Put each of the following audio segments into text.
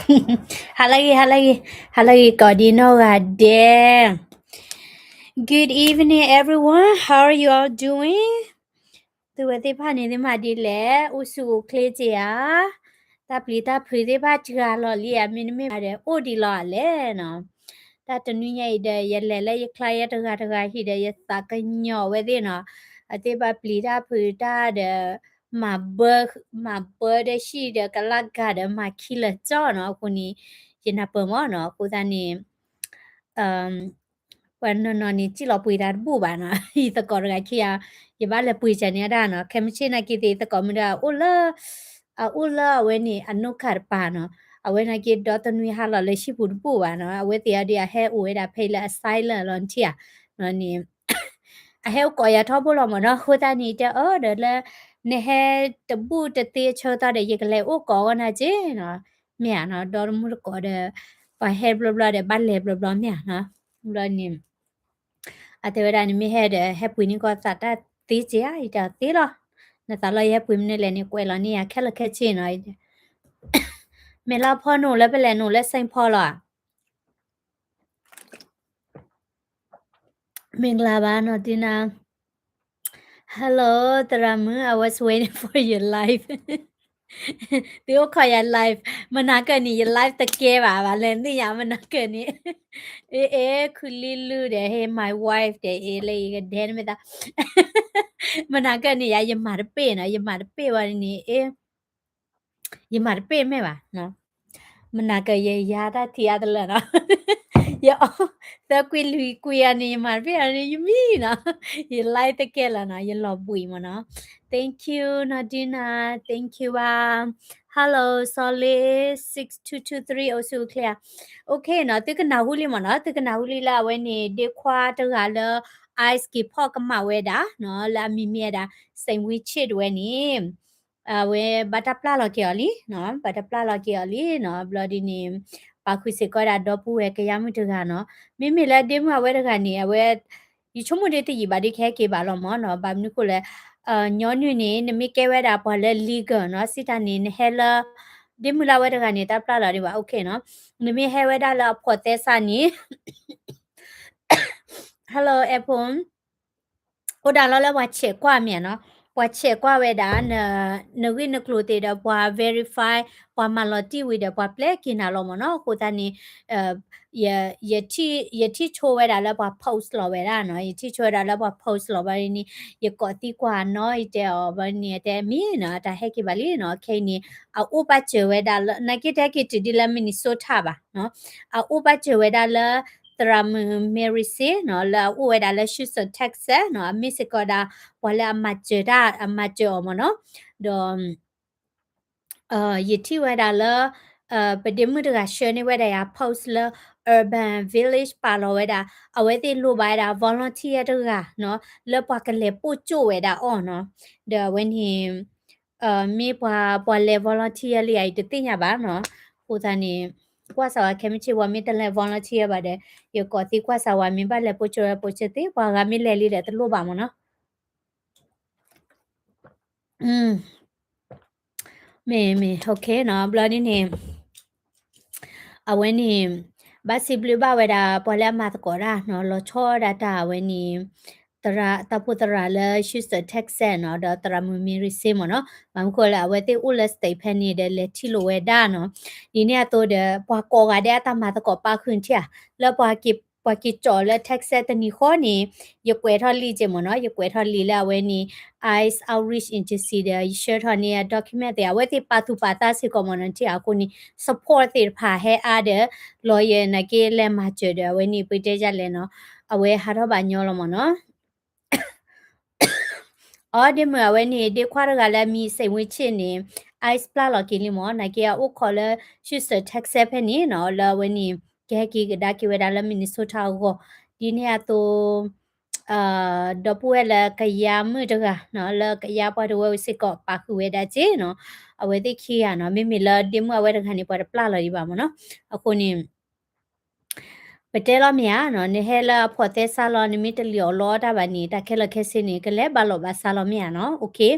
ဟါလၢဂ့ၤ, ဟါလၢဂ့ၤ, ဟါလၢဂ့ၤကိးဒံနီၢ်ဂၤဒဲး. Good evening, everyone. How are you all doing? သုဝဲသ့ၣ်တဖၣ်န့ၣ် သုမၤဒ်လဲၣ်, အိၣ်ဆူၣ်အိၣ်ချ့က့ၤဧါ. တၢ်ပျံၤတၢ်ဖုးသ့ၣ်တဖၣ်စှၤလီၤလံဧါ, မ့တမ့ၢ်ဘၣ်ဒီး အိၣ်ဒံးလီၤဧါလဲၣ်နီၤ. တၢ်တနွံညါအံၤဒီး ယလဲၤလၢယကျါယဲတဂၤတဂၤဟံၣ်ဒီး ယသးကညီၤဝဲသ့ၣ်နီၤ. အသ့ၣ်ဘၣ်ပျံၤတၢ်ဖုးတၢ်ဒီး မၤဘၢ, မၤဘၢဒီးဟံၣ်ဒီးကလၢ်ဂၤဒီး မၤခံလၢာ်ကၠီနီၤ. အဃိန့ၣ် ယနၢ်ပၢၢ်မၢ်နီၤ. အဃိသတးန့ၣ် ပှၤနီၢ်နီၢ်န့ၣ် စံၣ်လီၤပှ့ၤတၢ်တဘူၣ်ဘၣ်နီၤ. ယသကိးတဂၤခံဂၤ, ယဘၣ်လဲၤပှ့ၤစၢၤန့ၢ်တၢ်နီၤ. ခဲမုၢ်ဆ့ၣ်နာ်က့သ့ၣ် သကိးမုၢ်ဒီး အအိၣ်လၢ အအိၣ်လၢအဝဲန့ၣ် အနိၣ်ခၢၣ်တပၤနီၤ. အဝဲနာ်က့ဒီတနွံဟါလီၤလၢဟံၣ်ပူၤတဘူၣ်ဘၣ်နီၤ. အဝဲသ့ၣ်အဒုးအဟဲအိၣ်ဝဲဒၣ်ဖဲလၢ asylum လီၤထံၣ်ဧါ. န့ၣ် အဟဲအိၣ်ကိးယၤထီဘိလီၤမၢ်နီၤ. အဃိသတးန့ၣ် တဲအၢဒီးလၢ နဟဲတဘူၣ်တသ့အဆၢကတီၢ်ဒီး ယကလဲၤအိၣ်ကိးအီၤနၤက့နီၤ. မ့ၢ်ဧါနီၤ, ဒီတမုၢ်တကိးဒီး ပှၤဟဲဘျီဘျီဒီး ဘၣ်လဲၤဘျီဘျီမ့ၢ်ဧါနီၤ. ဘျီန့ၣ် အတဲဝဲဒၣ်န့ၣ် မ့ၢ်ဟဲဒီး ဟဲပှ့ၤန့ၢ်ကီၢ်သးတၢ်သ့က့ဧါ, ယတဲအီၤသ့လီၤ. နသးလီၤယဟဲပှ့ၤမနုၤလဲၣ်န့ၣ် ကွဲးလီၤန့ၢ်ယၤခဲလၢာ်ခဲဆ့နီၤ. မ့ၢ်လၢဖီနိၣ်လၢပလဲၤနိၣ်လၢ Saint Paul လီၤဧါ. မ့ၢ်ကျါဘၣ်နီၤ ဒုနၤ. Hello သရၣ်မုၣ်, I was waiting for your live. သုအိၣ်ခိးယၤ live, မနၤကၢၢ်န့ၣ် ယ live တကဲဘၣ်, ဘၣ်လဲၣ်သ့ၣ်ညါ မနၤကၢၢ်န့ၣ်. အ့ အ့ ခုလံလူဒီး ဟ့ my wife ဒီး အ့ လၢယကဒဲနမ့ၢ်သး မနၤကၢၢ်န့ၣ် ယၤ ယမၤတပ့ၢ်နီၤ, ယမၤတပ့ၢ်ဝဲန့ၣ် အ့ ယမၤတပ့ၢ်မ့ၢ်ဘၣ်. မနၤကၢၢ် ယယါတၢ်ထံအါတလၢာ်နီၤ. ယအီၣ် သၢကွံာ်လွံၢ်ကွံာ်အန့ၣ် ယမၤတပ့ၢ်အန့ၣ် ယမံနီၤ. ယ live တကဲလၢာ်နီၤ, ယလီၤဘှံးမၢ်နီၤ. Thank you နီၢ်ဒုနၤ, thank you ဘၣ်. Hello Solid six two two three အိၣ်ဆူၣ်အိၣ်ချ့ဧါ. Okay နီၤ, သုကနၢ်ဟူလံမၢ်နီၤ, သုကနၢ်ဟူလံလၢအဝဲန့ၣ် ဒ့ခွါတဂၤလၢ ICE က့ၤဖီၣ်ကမၣ်ဝဲဒၣ်နီၤ, လၢအမံၤမ့ၢ်ဝဲဒၣ် စဲးဝံဆ့ၣ်တဝဲန့ၣ် အဝဲဘၣ်တၢ်ပျၢ်လီၤက့ၤအီၤလံနီၤ, ဘၣ်တၢ်ပျၢ်လီၤက့ၤအီၤလံနီၤ. ဘျီဒ်န့ၣ် ပာ်ဃုာ်စ့ၢ်ကီးဒၣ်ဒီပုၢ်ဝဲၢ်ကယၤမုၣ်တဂၤနီၤ. မ့မ့ၢ်လၢဒ့မုၣ်အဝဲတဂၤန့ၣ် အဝဲ ယဆိကမိၣ်ဒ်တယံာ်ဘၣ်ဒ်ကဟဲက့ၤဘၣ်လီၤမၢ်နီၤ. ဘၣ်မနုၤဃိလဲၣ်, ညီနုၢ်န့ၣ် နမ့ၢ်ကဲဝဲဒၣ်ပှၤလၢ legal နီၤ, စံးတၢ်န့ၣ် နဟဲလၢ ဒ့မုၣ်လၢအဝဲတဂၤန့ၣ် တၢ်ပျၢ်လီၤဒံးဘၣ်, okay နီၤ. နမ့ၢ်ဟဲဝဲဒၣ်လၢအဖိးသဲစးန့ၣ် Hello Apple, အိၣ်ဒၣ်လီၤလၢပှၤဆဲးကွၢ်မ့ၢ်ဧါနီၤ, ပှၤဆဲးကွၢ်ဝဲဒၣ် နဂ့ၢ်နကျိၤသ့ၣ်ဒီး ပှၤ verify, ပှၤမၤလီၤတံၢ်ဝံၤဒီး ပှၤပျဲက့ၤနၤလီၤမၢ်နီၤ. အဃိသတးန့ၣ် ယထံၣ်ဆိဝဲဒၣ်လၢပှၤ post လီၤဝဲဒၣ်နီၤ, ယထံၣ်ဆိဝဲဒၣ်လၢပှၤ post လီၤဘၣ်န့ၣ် ယကိးသံကွၢ်နီၤ, ယတဲအီၤဘၣ်န့ၣ် အတဲမ့ၢ်နီၤ, တၢ်ဟဲက့ၤဘၣ်လံနီၤ. ခဲအံၤန့ၣ် အအိၣ်ဘၣ်စၢၤဝဲဒၣ်လၢ နာ်က့တဟဲက့ၤတုၤဒ်လၢ Minnesota ဘၣ်နီၤ, အအိၣ်ဘၣ်စၢၤဝဲဒၣ်လၢ သရၣ်မုၣ် Mary Singh နီၤ, လၢအအိၣ်ဝဲဒၣ်လၢ Houston Texas နီၤ, အမ့ၢ်စ့ၢ်ကီးဒၣ် ပှၤလၢအမၤစၢၤတၢ် အမၤစၢၤအီၤမၢ်နီၤ. ဒီး ယထံၣ်ဝဲဒၣ်လၢ ပဒ့မုၣ်တဂၤ share န့ၢ်ဝဲဒၣ်ယၤ post လၢ Urban Village ပာ်လီၤဝဲဒၣ် အဝဲသ့ၣ်လိၣ်ဘၣ်ဝဲဒၣ် volunteer တဂၤနီၤ, လၢပှၤကလဲၤပိာ်ကၠိၣ်ဝဲဒၣ်အီၤနီၤ. ဒီးအဝဲန့ၣ် မ့ၢ်ပှၤ ပှၤလဲၤ volunteer လံဧါ ယတသ့ၣ်ညါဘၣ်နီၤ. အဃိသတးန့ၣ် ကွၢ်စၢ်ဝဲခဲမုၢ်ဆ့ၣ် ပှၤမ့ၢ်တလဲၤ volunteer ဘၣ်ဒီး ယကိးသံကွၢ်စၢ်ဝဲ မ့ၢ်ဘၣ်လဲၤပိာ်ကၠိၣ် ပိာ်ကၠိၣ်သ့, ပှၤဂၤမ့ၢ်လဲၤလံဒီးတလိၣ်ဘၣ်မၢ်နီၤ. မ့ၢ် မ့ၢ် okay နီၤ, ဘျီဒ်န့ၣ် အဝဲန့ၣ် ဘၣ်စံးဘျုးဘၣ်ဝဲဒၣ် ပှၤလၢအမၤသကိးတၢ်နီၤ, လီၤဆီဒၣ်တၢ်အဝဲန့ၣ် သရၣ် တၢ်ဖိသရၣ်လၢ Houston Texas နီၤ, ဒီးသရၣ်မုၣ် Mary Singh မၢ်နီၤ. ဘၣ်မနုၤဃိလဲၣ် အဝဲသ့ၣ်အိၣ်လၢ state ဖဲန့ၣ်ဒီး လဲၤထံၣ်လိာ်ဝဲဒၣ်နီၤ. ဒ်န့ၣ်အသိးဒီး ပှၤကိးဂၤဒဲးအတၢ်မၤသကိးပာ်ဃုာ်ထံၣ်ဧါ, လၢပှၤက့ၤ ပှၤက့ၤကၠီၣ်လၢ Texas တနံၤဃီန့ၣ် ယကွဲးထီၣ်လံက့မၢ်နီၤ, ယကွဲးထီၣ်လံလၢအဝဲန့ၣ် ICE Outreach Agency ဒီး ယဆှၢထီၣ်န့ၢ် document သ့ၣ် အဝဲသ့ၣ်ပာ်သူၣ်ပာ်သးစ့ၢ်ကီးမၢ်နီၤ, ထံၣ်အဃိန့ၣ် support သ့ၣ်တဖၣ်ဟဲအါဒီး lawyer နာ်က့လဲၤမၤစၢၤဒီး အဝဲန့ၣ် ပတဲဒ်လဲၣ်နီၤ, အဝဲဟးထီၣ်ဘၣ်ညီလီၤမၢ်နီၤ. အီ ဒ့မုၣ်အဝဲန့ၣ် ဒ့ခွါတဂၤလၢအမံၤစဲးဝံဆ့ၣ်န့ၣ် ICE ပျၢ်လီၤက့ၤလံမၢ်, နာ်က့အအိၣ်ခိးလၢ Houston Texas ဖဲန့ၣ်နီၤ, လၢအဝဲန့ၣ် ကဟဲက့ၤကဒါက့ၤဝဲဒၣ်လၢ Minnesota အဂီၢ်, ဒ်န့ၣ်အသိး ဒီပုၢ်ဝဲၢ်လၢကယၤမုၣ်တဂၤနီၤ, လၢကယၤပှၤတဝၢစ့ၢ်ကီးပာ်ဃုာ်ဝဲဒၣ်က့နီၤ, အဝဲသ့ၣ်ခံဂၤနီၤ, မ့မ့ၢ်လၢဒ့မုၣ်အဝဲတဂၤန့ၣ် ပှၤတပျၢ်လီၤဒံးဘၣ်မၢ်နီၤ, အဃိန့ၣ် ပတဲလီၤမ့ၢ်ဧါနီၤ, နဟဲလၢအဖိးသဲစးလီၤ, နမ့ၢ်တလံၣ်အီၣ်လီအီၣ်တၢ်ဘၣ်န့ၣ် တၢ်ခဲလၢာ်ခဲဆ့န့ၣ် ကလဲၤဘၣ်လီၢ်ဘၣ်စးလီၤမ့ၢ်ဧါနီၤ, okay.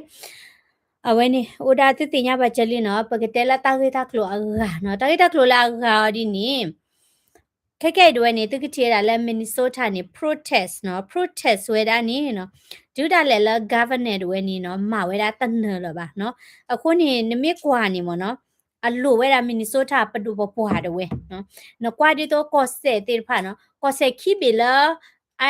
အဝဲန့ၣ် အိၣ်ဒၣ်သုသ့ၣ်ညါဘၣ်ကလံနီၤ, ပကတဲလၢတၢ်ဂ့ၢ်တၢ်ကျိၤအဂၤနီၤ, တၢ်ဂ့ၢ်တၢ်ကျိၤလၢအဂၤအီၤဒ်န့ၣ် ခဲကဲအံၤဒၣ်ဝဲန့ၣ် သုကထံၣ်ဝဲဒၣ်လၢ Minnesota န့ၣ် protest နီၤ, protest ဝဲဒၣ်န့ၣ်နီၤ, တုၤဒၣ်လဲာ်လၢ governor ဒၣ်ဝဲန့ၣ်နီၤ မၤဝဲဒၣ်တနၢၤလၢၤဘၣ်နီၤ. အဃိန့ၣ် နမ့ၢ်ကွၢ်န့ၣ်မ့ၢ်နီၤ, အလိၣ်ဝဲဒၣ် Minnesota ပဒိၣ်ပပှၢ်ဒၣ်ဝဲ, နကွၢ်ဒ်သိးကီၢ်စဲၣ်သ့ၣ်တဖၣ်နီၤ, ကီၢ်စဲၣ်ခံဘ့ၣ်လၢ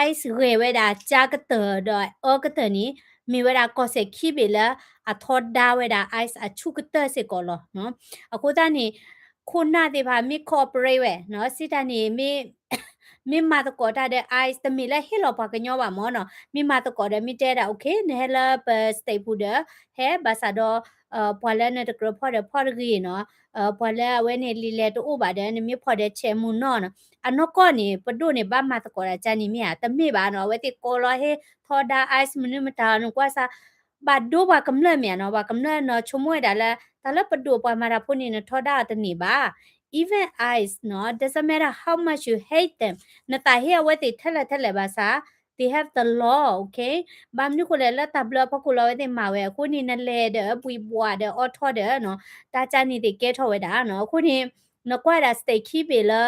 ICE ဂဲၤဝဲဒၣ်ကၠါကတၢၢ်ဒီးအၢကတၢၢ်န့ၣ် မ့ၢ်ဝဲဒၣ်ကီၢ်စဲၣ်ခံဘ့ၣ်လၢအထီဒါဝဲဒၣ် ICE အဆူၣ်ကတၢၢ်စ့ၢ်ကီးလီၤ. အဃိသတးန့ၣ် ခိၣ်နၢ်သ့ၣ်တဖၣ်မ့ၢ် cooperate ဝဲနီၤ, စံးတၢ်န့ၣ် မ့ၢ်မၤသကိးတၢ်ဒီး ICE တမ့ၢ်လၢဟ့ၣ်လီၤပှၤကညီဘၣ်မ့ၢ်နီၤ, မ့ၢ်မၤသကိးဒီး မ့ၢ်တဲဒၣ် okay နဟဲလၢပ state ပူၤဒီး ဟဲဘၣ်ဆၣ်ဒီး ပှၤလၢနတကြၢးဖီၣ်ဒီးဖီၣ်တဂ့ၤနီၤ, ပှၤလၢအဝဲန့ၣ်လံာ်လဲၢ်တအိၣ်ဘၣ်ဒီး နမ့ၢ်ဖီၣ်ဒီးဆဲးမူနီၤနီၤ, အနီၢ်ကီၢ်န့ၣ် ပဒိၣ်န့ၣ် ဘၣ်မၤသကိးဒၣ်ကန့ၣ်မ့ၢ်ဧါ, တမ့ၢ်ဘၣ်နီၤ, အဝဲသ့ၣ်ကိးလီၤဟ့ၣ်ထီဒါ ICE မနုၤမတၤ နကွၢ်စၢ် ဘၣ်ဒိပှၤကမျၢၢ်မ့ၢ်ဧါနီၤ, ပှၤကမျၢၢ်နီၤ ဆိကမိၣ်ဝဲဒၣ်လၢ တၢ်လၢပဒိၣ်ပှၤမၤတၢ်ဖိန့ၣ် နထီဒါအီၤတန့ၢ်ဘၣ်. Even ICE နီၤ, doesn't matter how much you hate them, နသးဟ့အဝဲသ့ၣ်ထဲလဲၣ်ထဲလဲၣ်ဘၣ်ဆၣ် they have the law, okay? ဘၣ်မနုၤဃိလဲၣ် လၢတၢ်ဘျၢအဖီခိၣ်လီၤ အဝဲသ့ၣ်မၤဝဲ, အဃိန့ၣ် နလဲၤဒီးဘှံးဘှီးဒီးအိးထီၣ်ဒီးနီၤ, တၢ်ကန့ၣ်သ့ၣ်ကဲထီၣ်ဝဲဒၣ်နီၤ, အဃိန့ၣ် နကွၢ်ဒၣ် state ခံဘ့ၣ်လၢ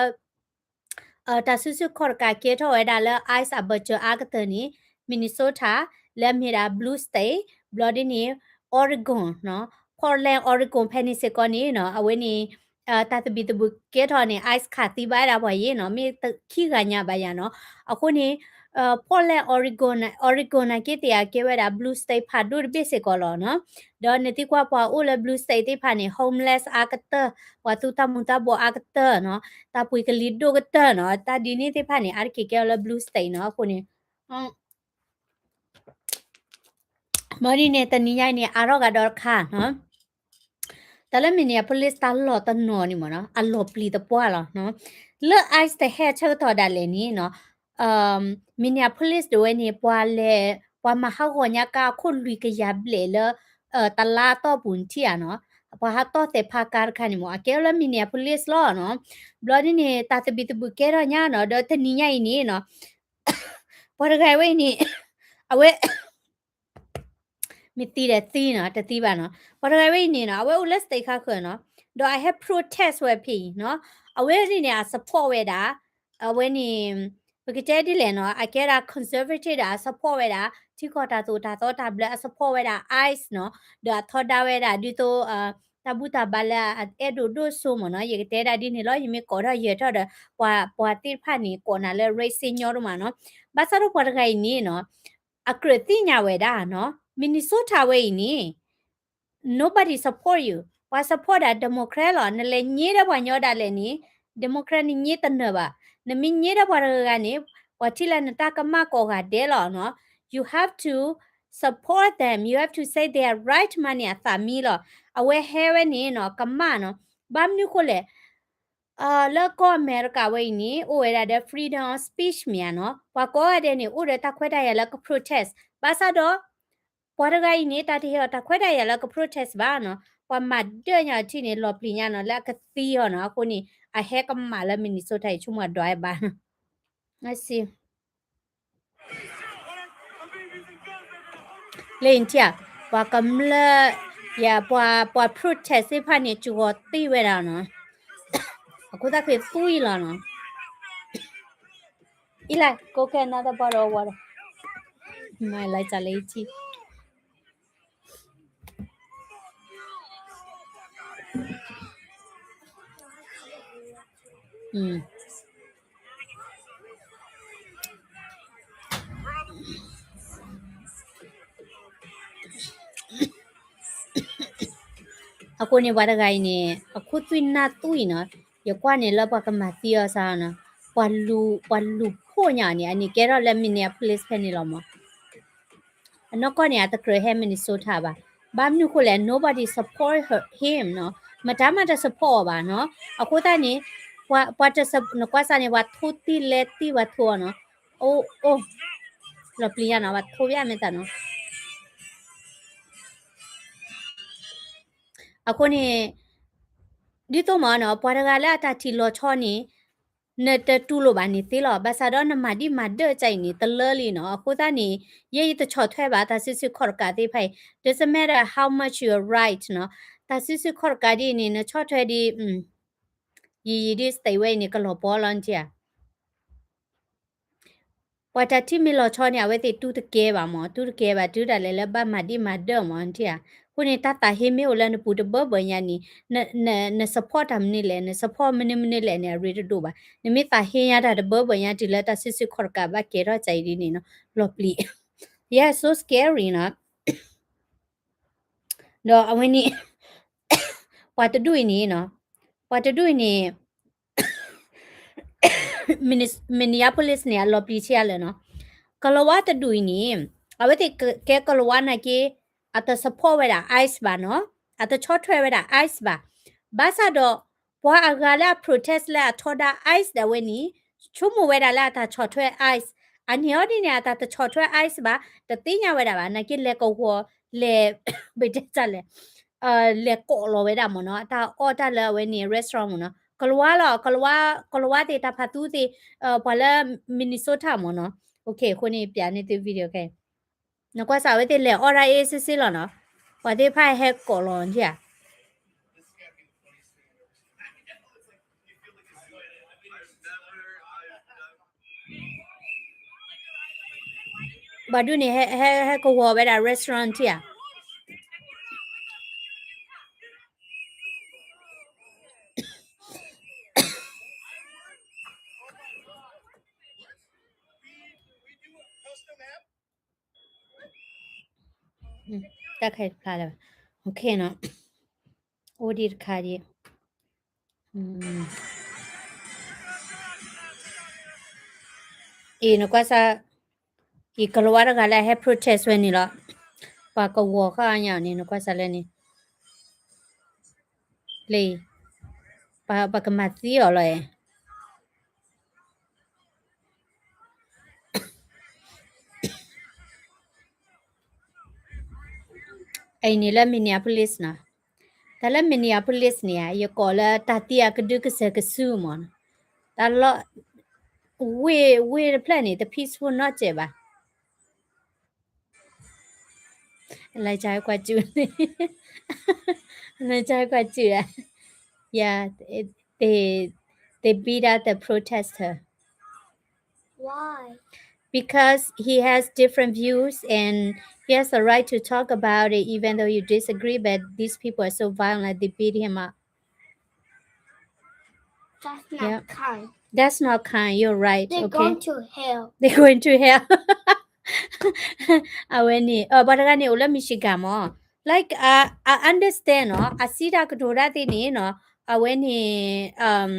တၢ်စုဆူၣ်ခီၣ်တကးကဲထီၣ်ဝဲဒၣ်လၢ ICE အဘၢၣ်စၢၤအါကတၢၢ်န့ၣ် Minnesota လၢအမ့ၢ်ဒၣ် blue state, ဘျီဒ်န့ၣ် Oregon နီၤ, Portland Oregon ဖဲန့ၣ်စ့ၢ်ကီးန့ၣ်နီၤ, အဝဲန့ၣ် တၢ်သဘံၣ်သဘုၣ်ကဲထီၣ်န့ၣ် ICE ခးသံဘၣ်ဝဲဒၣ်ပှၤယ့ၣ်နီၤ, မ့ၢ်ခံဂၤညါဘၣ်ယၤနီၤ, အဃိန့ၣ် Portland Oregon, Oregon နာ်က့သ့ၣ်အကဲဝဲဒၣ် blue state ဖးဒိၣ်တဘ့ၣ်စ့ၢ်ကီးလီၤနီၤ, ဒီးနသံကွၢ်ပှၤအိၣ်လၢ blue state သ့ၣ်တဖၣ်န့ၣ် homeless အါကတၢၢ်, ပှၤသူတၢ်မူၤတၢ်ဘှီးအါကတၢၢ်နီၤ, တၢ်ပှ့ၤကလံၤဒိၣ်ကတၢၢ်နီၤ, တၢ်ဒ်န့ၣ်သ့ၣ်တဖၣ်န့ၣ် အါတက့ၢ်ကဲအီၤလၢ blue state နီၤ, အဃိန့ၣ် ဘၣ်ဒ်န့ၣ် တနံၤညါအံၤန့ၣ် အါထီၣ်ဂၤဒီးတခါနီၤ, တၢ်လၢ Minneapolis တၢ်လီၢ်တနီၤန့ၣ်မ့ၢ်နီၤ အလီၤပျံၤသပှၢ်လီၤနီၤ, လၢ ICE တဟဲဆၢကတီၢ်ဒၣ်လဲာ်န့ၣ်နီၤ, Minneapolis တဝဲန့ၣ် ပှၤလဲၤ ပှၤမၤဟးဂီၤညါကါအခိၣ်လွံၢ်ကယၤဘျဲၣ်လၢ တလါအတီၢ်ပူၤနထံၣ်ဧါနီၤ, ပှၤဟးတီၢ်သဲးဖးကါတခါန့ၣ်မ့ၢ် အကဲလၢ Minneapolis လီၤနီၤ, ဘျီဒ်န့ၣ် တၢ်သဘံၣ်သဘုၣ်ကဲထီၣ်ညါနီၤ, ဒီးတနံၤညါအံၤန့ၣ်နီၤ ပှၤတဂၤဝဲအံၤန့ၣ် အဝဲ မ့ၢ်သံဒီးသံနီၤ တသံဘၣ်နီၤ, ပှၤတဂၤဝဲအံၤန့ၣ်နီၤ အဝဲအိၣ်လၢ state ခါဃၢၤနီၤ, ဒီးအဟဲ protest ဝဲဖဲအံၤနီၤ, အဝဲန့ၣ်န့ၣ် အ support ဝဲဒၣ် အဝဲန့ၣ် ပကတဲဒ်လဲၣ်နီၤ အကဲဒၣ် conservative ဒီးအ support ဝဲဒၣ် ထံကီၢ်တၢ်သိၣ်တၢ်သီတၢ်ဘျၢ အ support ဝဲဒၣ် ICE နီၤ, ဒီးအထီဒါဝဲဒၣ်ဒ်သိး တၢ်ဘူၣ်တၢ်ဘါလၢအအဲၣ်ဒိးဒိၣ်စိမ့ၢ်နီၤ, ယကတဲဒၣ်ဒ်န့ၣ်လီၤ, ယမ့ၢ်ကိးထီၣ်ယဲၤထီၣ်ဒီး ပှၤ ပှၤသ့ၣ်တဖၣ်န့ၣ် ကိးနၤလၢ race ညီဒိၣ်မးနီၤ, ဘၣ်ဆၣ်ဒီးပှၤတဂၤအံၤန့ၣ်နီၤ အကြၢးသ့ၣ်ညါဝဲဒၣ်နီၤ Minnesota ဝဲအံၤန့ၣ် nobody support you, ပှၤ support ဒၣ် Democrat လီၤ, နလဲၤည့ဒီးပှၤညီဒၣ်လဲာ်န့ၣ် Democrat နည့တနၢၤဘၣ်, နမ့ၢ်ည့ဒီးပှၤတဂၤဂၤန့ၣ် ပှၤထံၣ်လၢနတၢ်ကမၣ်ကိးဂၤဒဲးလီၤနီၤ, you have to support them, you have to say they are right မးန့ၣ် အသးမံလီၤ, အဝဲဟဲဝဲန့ၣ်နီၤ ကမၣ်နီၤ, ဘၣ်မနုၤဃိလဲၣ် လၢကီၢ်အမဲရကၤဝဲအံၤန့ၣ် အိၣ်ဝဲဒၣ်ဒီး freedom of speech မ့ၢ်ဧါနီၤ, ပှၤကိးဂၤဒဲးန့ၣ် အိၣ်ဒီးတၢ်ခွဲးတၢ်ယာ်လၢက protest, ဘၣ်ဆၣ်ဒီး ပှၤတဂၤအံၤန့ၣ် တၢ်တဟ့ၣ်အီၤတၢ်ခွဲးတၢ်ယာ်လၢက protest ဘၣ်နီၤ, ပှၤမၤဒၢၣ်ညါအီၤထံၣ်န့ၣ် လီၤပျံၤညါနီၤ လၢအကသံအီၤနီၤ, အဃိန့ၣ် အဟဲကမၣ်လၢ Minnesota အံၤ ဆိကမိၣ်အဒွးဘၣ်နီၤ, လၢအံၤထံၣ်ဧါ, ပှၤကမျၢၢ် ယပှၤ ပှၤ protest သ့ၣ်တဖၣ်န့ၣ် ကဂီၤတံၢ်ဝဲဒၣ်နီၤ, အဃိသတးက့ၤသူအံၤလီၤနီၤ, အံၤလဲၣ် go get another bottle of water, မၤလၢတၢ်လၢအံၤထံၣ် အဃိန့ၣ် ပှၤတဂၤအံၤန့ၣ် အခိၣ်သွံၣ်နၢ်သွံၣ်အံၤနီၤ, ယကွၢ်န့ၣ်လၢပှၤကမၤသံအီၤစ့ၢ်နီၤ, ပှၤလူၤ ပှၤလူၤဖှိၣ်ညါအီၤန့ၣ် အန့ၣ်ကဲထီၣ်လၢ Minneapolis ဖဲန့ၣ်လီၤမး. အနီၢ်ကီၢ်န့ၣ် အတကြၢးဟဲ Minnesota ဘၣ်. ဘၣ်မနုၤအဃိလဲၣ် nobody support her, him နီၤ. မတၤမးတ support အီၤဘၣ်နီၤ. အဃိသတးန့ၣ် ပှၤ ပှၤတ support နကွၢ်စၢ်န့ၣ် ပှၤထိသံလဲသံပှၤထိအီၤနီၤ. အိၣ် အိၣ် လီၤပျံၤယၤနီၤ ပှၤထိဘၣ်မဲာ်သၣ်နီၤ. အဃိန့ၣ် ဒ်သိးမးနီၤ ပှၤတဂၤလၢအတၢ်ထံၣ်လီၤဆီန့ၣ် နတတူၢ်လိာ်ဘၣ်န့ၣ်သ့လီၤ. ဘၣ်ဆၣ်ဒီးနမၤဒံးမၤဒၢးကါအံၤန့ၣ် တလၢလံနီၤ. အဃိသတးန့ၣ် ယဲယတဆီၣ်ထွဲဘၣ် တၢ်စုဆူၣ်ခီၣ်တကးသ့ၣ်တဖၣ်အံၤ doesn't matter how much you are right နီၤ. တၢ်စုဆူၣ်ခီၣ်တကးဒ်အံၤန့ၣ် နဆီၣ်ထွဲဒ် ယံာ်ယံာ်ဒ်စတံးဝဲအံၤန့ၣ် ကလီၤပီလီၤနထံၣ်ဧါ. ပှၤတၢ်ထံၣ်မ့ၢ်လီၤဆီန့ၣ် အဝဲသ့ၣ်တူၢ်တကဲဘၣ်မၢ်, တူၢ်တကဲဘၣ် တုၤဒၣ်လဲာ်လၢဘၣ်မၤဒံးမၤဒၢးမၢ် နထံၣ်ဧါ. အဃိန့ၣ် တၢ်သးဟ့မ့ၢ်အိၣ်လၢနပူၤတဘၢဘၢညါန့ၣ် န န န support တၢ်မနုၤလဲၣ်, န support မနုၤမနုၤလဲၣ်န့ၣ် အရ့တဒိၣ်ဘၣ်. နမ့ၢ်သးဟ့ညါတၢ်တဘၢဘၢညါတုၤလၢတၢ်စုဆူၣ်ခီၣ်တကးဘၣ်ကဲထီၣ်ကါအံၤဒ်န့ၣ်နီၤ လီၤပျံၤ. Yeah, so scary နီၤ. ဒီးအဝဲန့ၣ် ပှၤတဒူၣ်အံၤန့ၣ်နီၤ, ပှၤတဒူၣ်အံၤန့ၣ် Minneapolis န့ၣ် အလီၤပျံၤဆံးအါလၢာ်နီၤ. ကလၤဝါတဒူၣ်အံၤန့ၣ် အဝဲသ့ၣ်ကဲကလၤဝါနာ်က့ အတ support ဝဲဒၣ် ICE ဘၣ်နီၤ, အတဆီၣ်ထွဲဝဲဒၣ် ICE ဘၣ်. ဘၣ်ဆၣ်ဒီး ပှၤအဂၤလၢအ protest လၢအထီဒါ ICE ဒၣ်ဝဲန့ၣ် ဆိကမိၣ်ဝဲဒၣ်လၢအတၢ်ဆီၣ်ထွဲ ICE, အန့ၣ်အီၤဒ်န့ၣ် အတၢ်တဆီၣ်ထွဲ ICE ဘၣ်, တသ့ၣ်ညါဝဲဒၣ်ဘၣ်, နာ်က့လဲၤကဝီၤ လဲၤ ဘၣ်တဲလဲၣ် လဲၤကိးလီၤဝဲဒၣ်မ့ၢ်နီၤ, တၢ်အီၣ်တၢ်လၢအဝဲန့ၣ် restaurant မ့ၢ်နီၤ, ကလၤဝါလီၤ, ကလၤဝါ, ကလၤဝါသ့ၣ် တၢ်ဖးသူသ့ၣ်, ပှၤလၢ Minnesota မ့ၢ်နီၤ, OK, အဃိန့ၣ် ပျးန့ၢ်သု video ခဲအံၤ, နကွၢ်စၢ် အဝဲသ့ၣ်လဲၤအီၣ်ဒၣ်အ့ၣ်စ့ၢ်စ့ၢ်လီၤနီၤ, ပှၤသ့ၣ်တဖၣ်ဟဲကိးလီၤနထံၣ်ဧါ. ဘၣ်ဒုးန့ၣ် ဟဲ ဟဲ ဟဲကဝီၤဝဲဒၣ် restaurant ထံၣ်ဧါ. တၢ်ခဲအံၤတဖျါလၢၤဘၣ်, OK နီၤ, အိၣ်ဒံးတခါဒံး. အံၤ နကွၢ်စၢ်, အံၤ ကလၤဝါတဂၤလၢအဟဲ protest ဝဲန့ၣ်လီၤ, ပှၤကဝီၤဃာ်ညါန့ၣ် နကွၢ်စၢ်လၢန့ၣ်, လၢ, ပှၤကမၤသံအီၤလီၤ. အံၤန့ၣ်လၢ Minneapolis နီၤ, တၢ်လၢ Minneapolis န့ၣ် ယကိးလၢတၢ်သံအကဒုကစၢၢ်ကစုမ့ၢ်နီၤ, တၢ်လီၢ်, ဝ့ၢ်, ဝ့ၢ်တဖျၢၣ်န့ၣ် တ peaceful နီတစဲးဘၣ်. လၢကွၢ်စူၣ်, လၢကွၢ်စူၣ်, yeah, they, they beat up the protester. Why? Because he has different views and he has the right to talk about it even though you disagree, but these people are so violent, they beat him up. That's not kind. That's not kind, you're right, okay? They're going to hell. They're going to hell. အဝဲန့ၣ် ပှၤတဂၤန့ၣ် အိၣ်လၢ Michigan မ့ၢ်, like, I understand နီၤ, အစံးတၢ်ကတိၤတၢ်သ့ၣ်န့ၣ်နီၤ, အဝဲန့ၣ်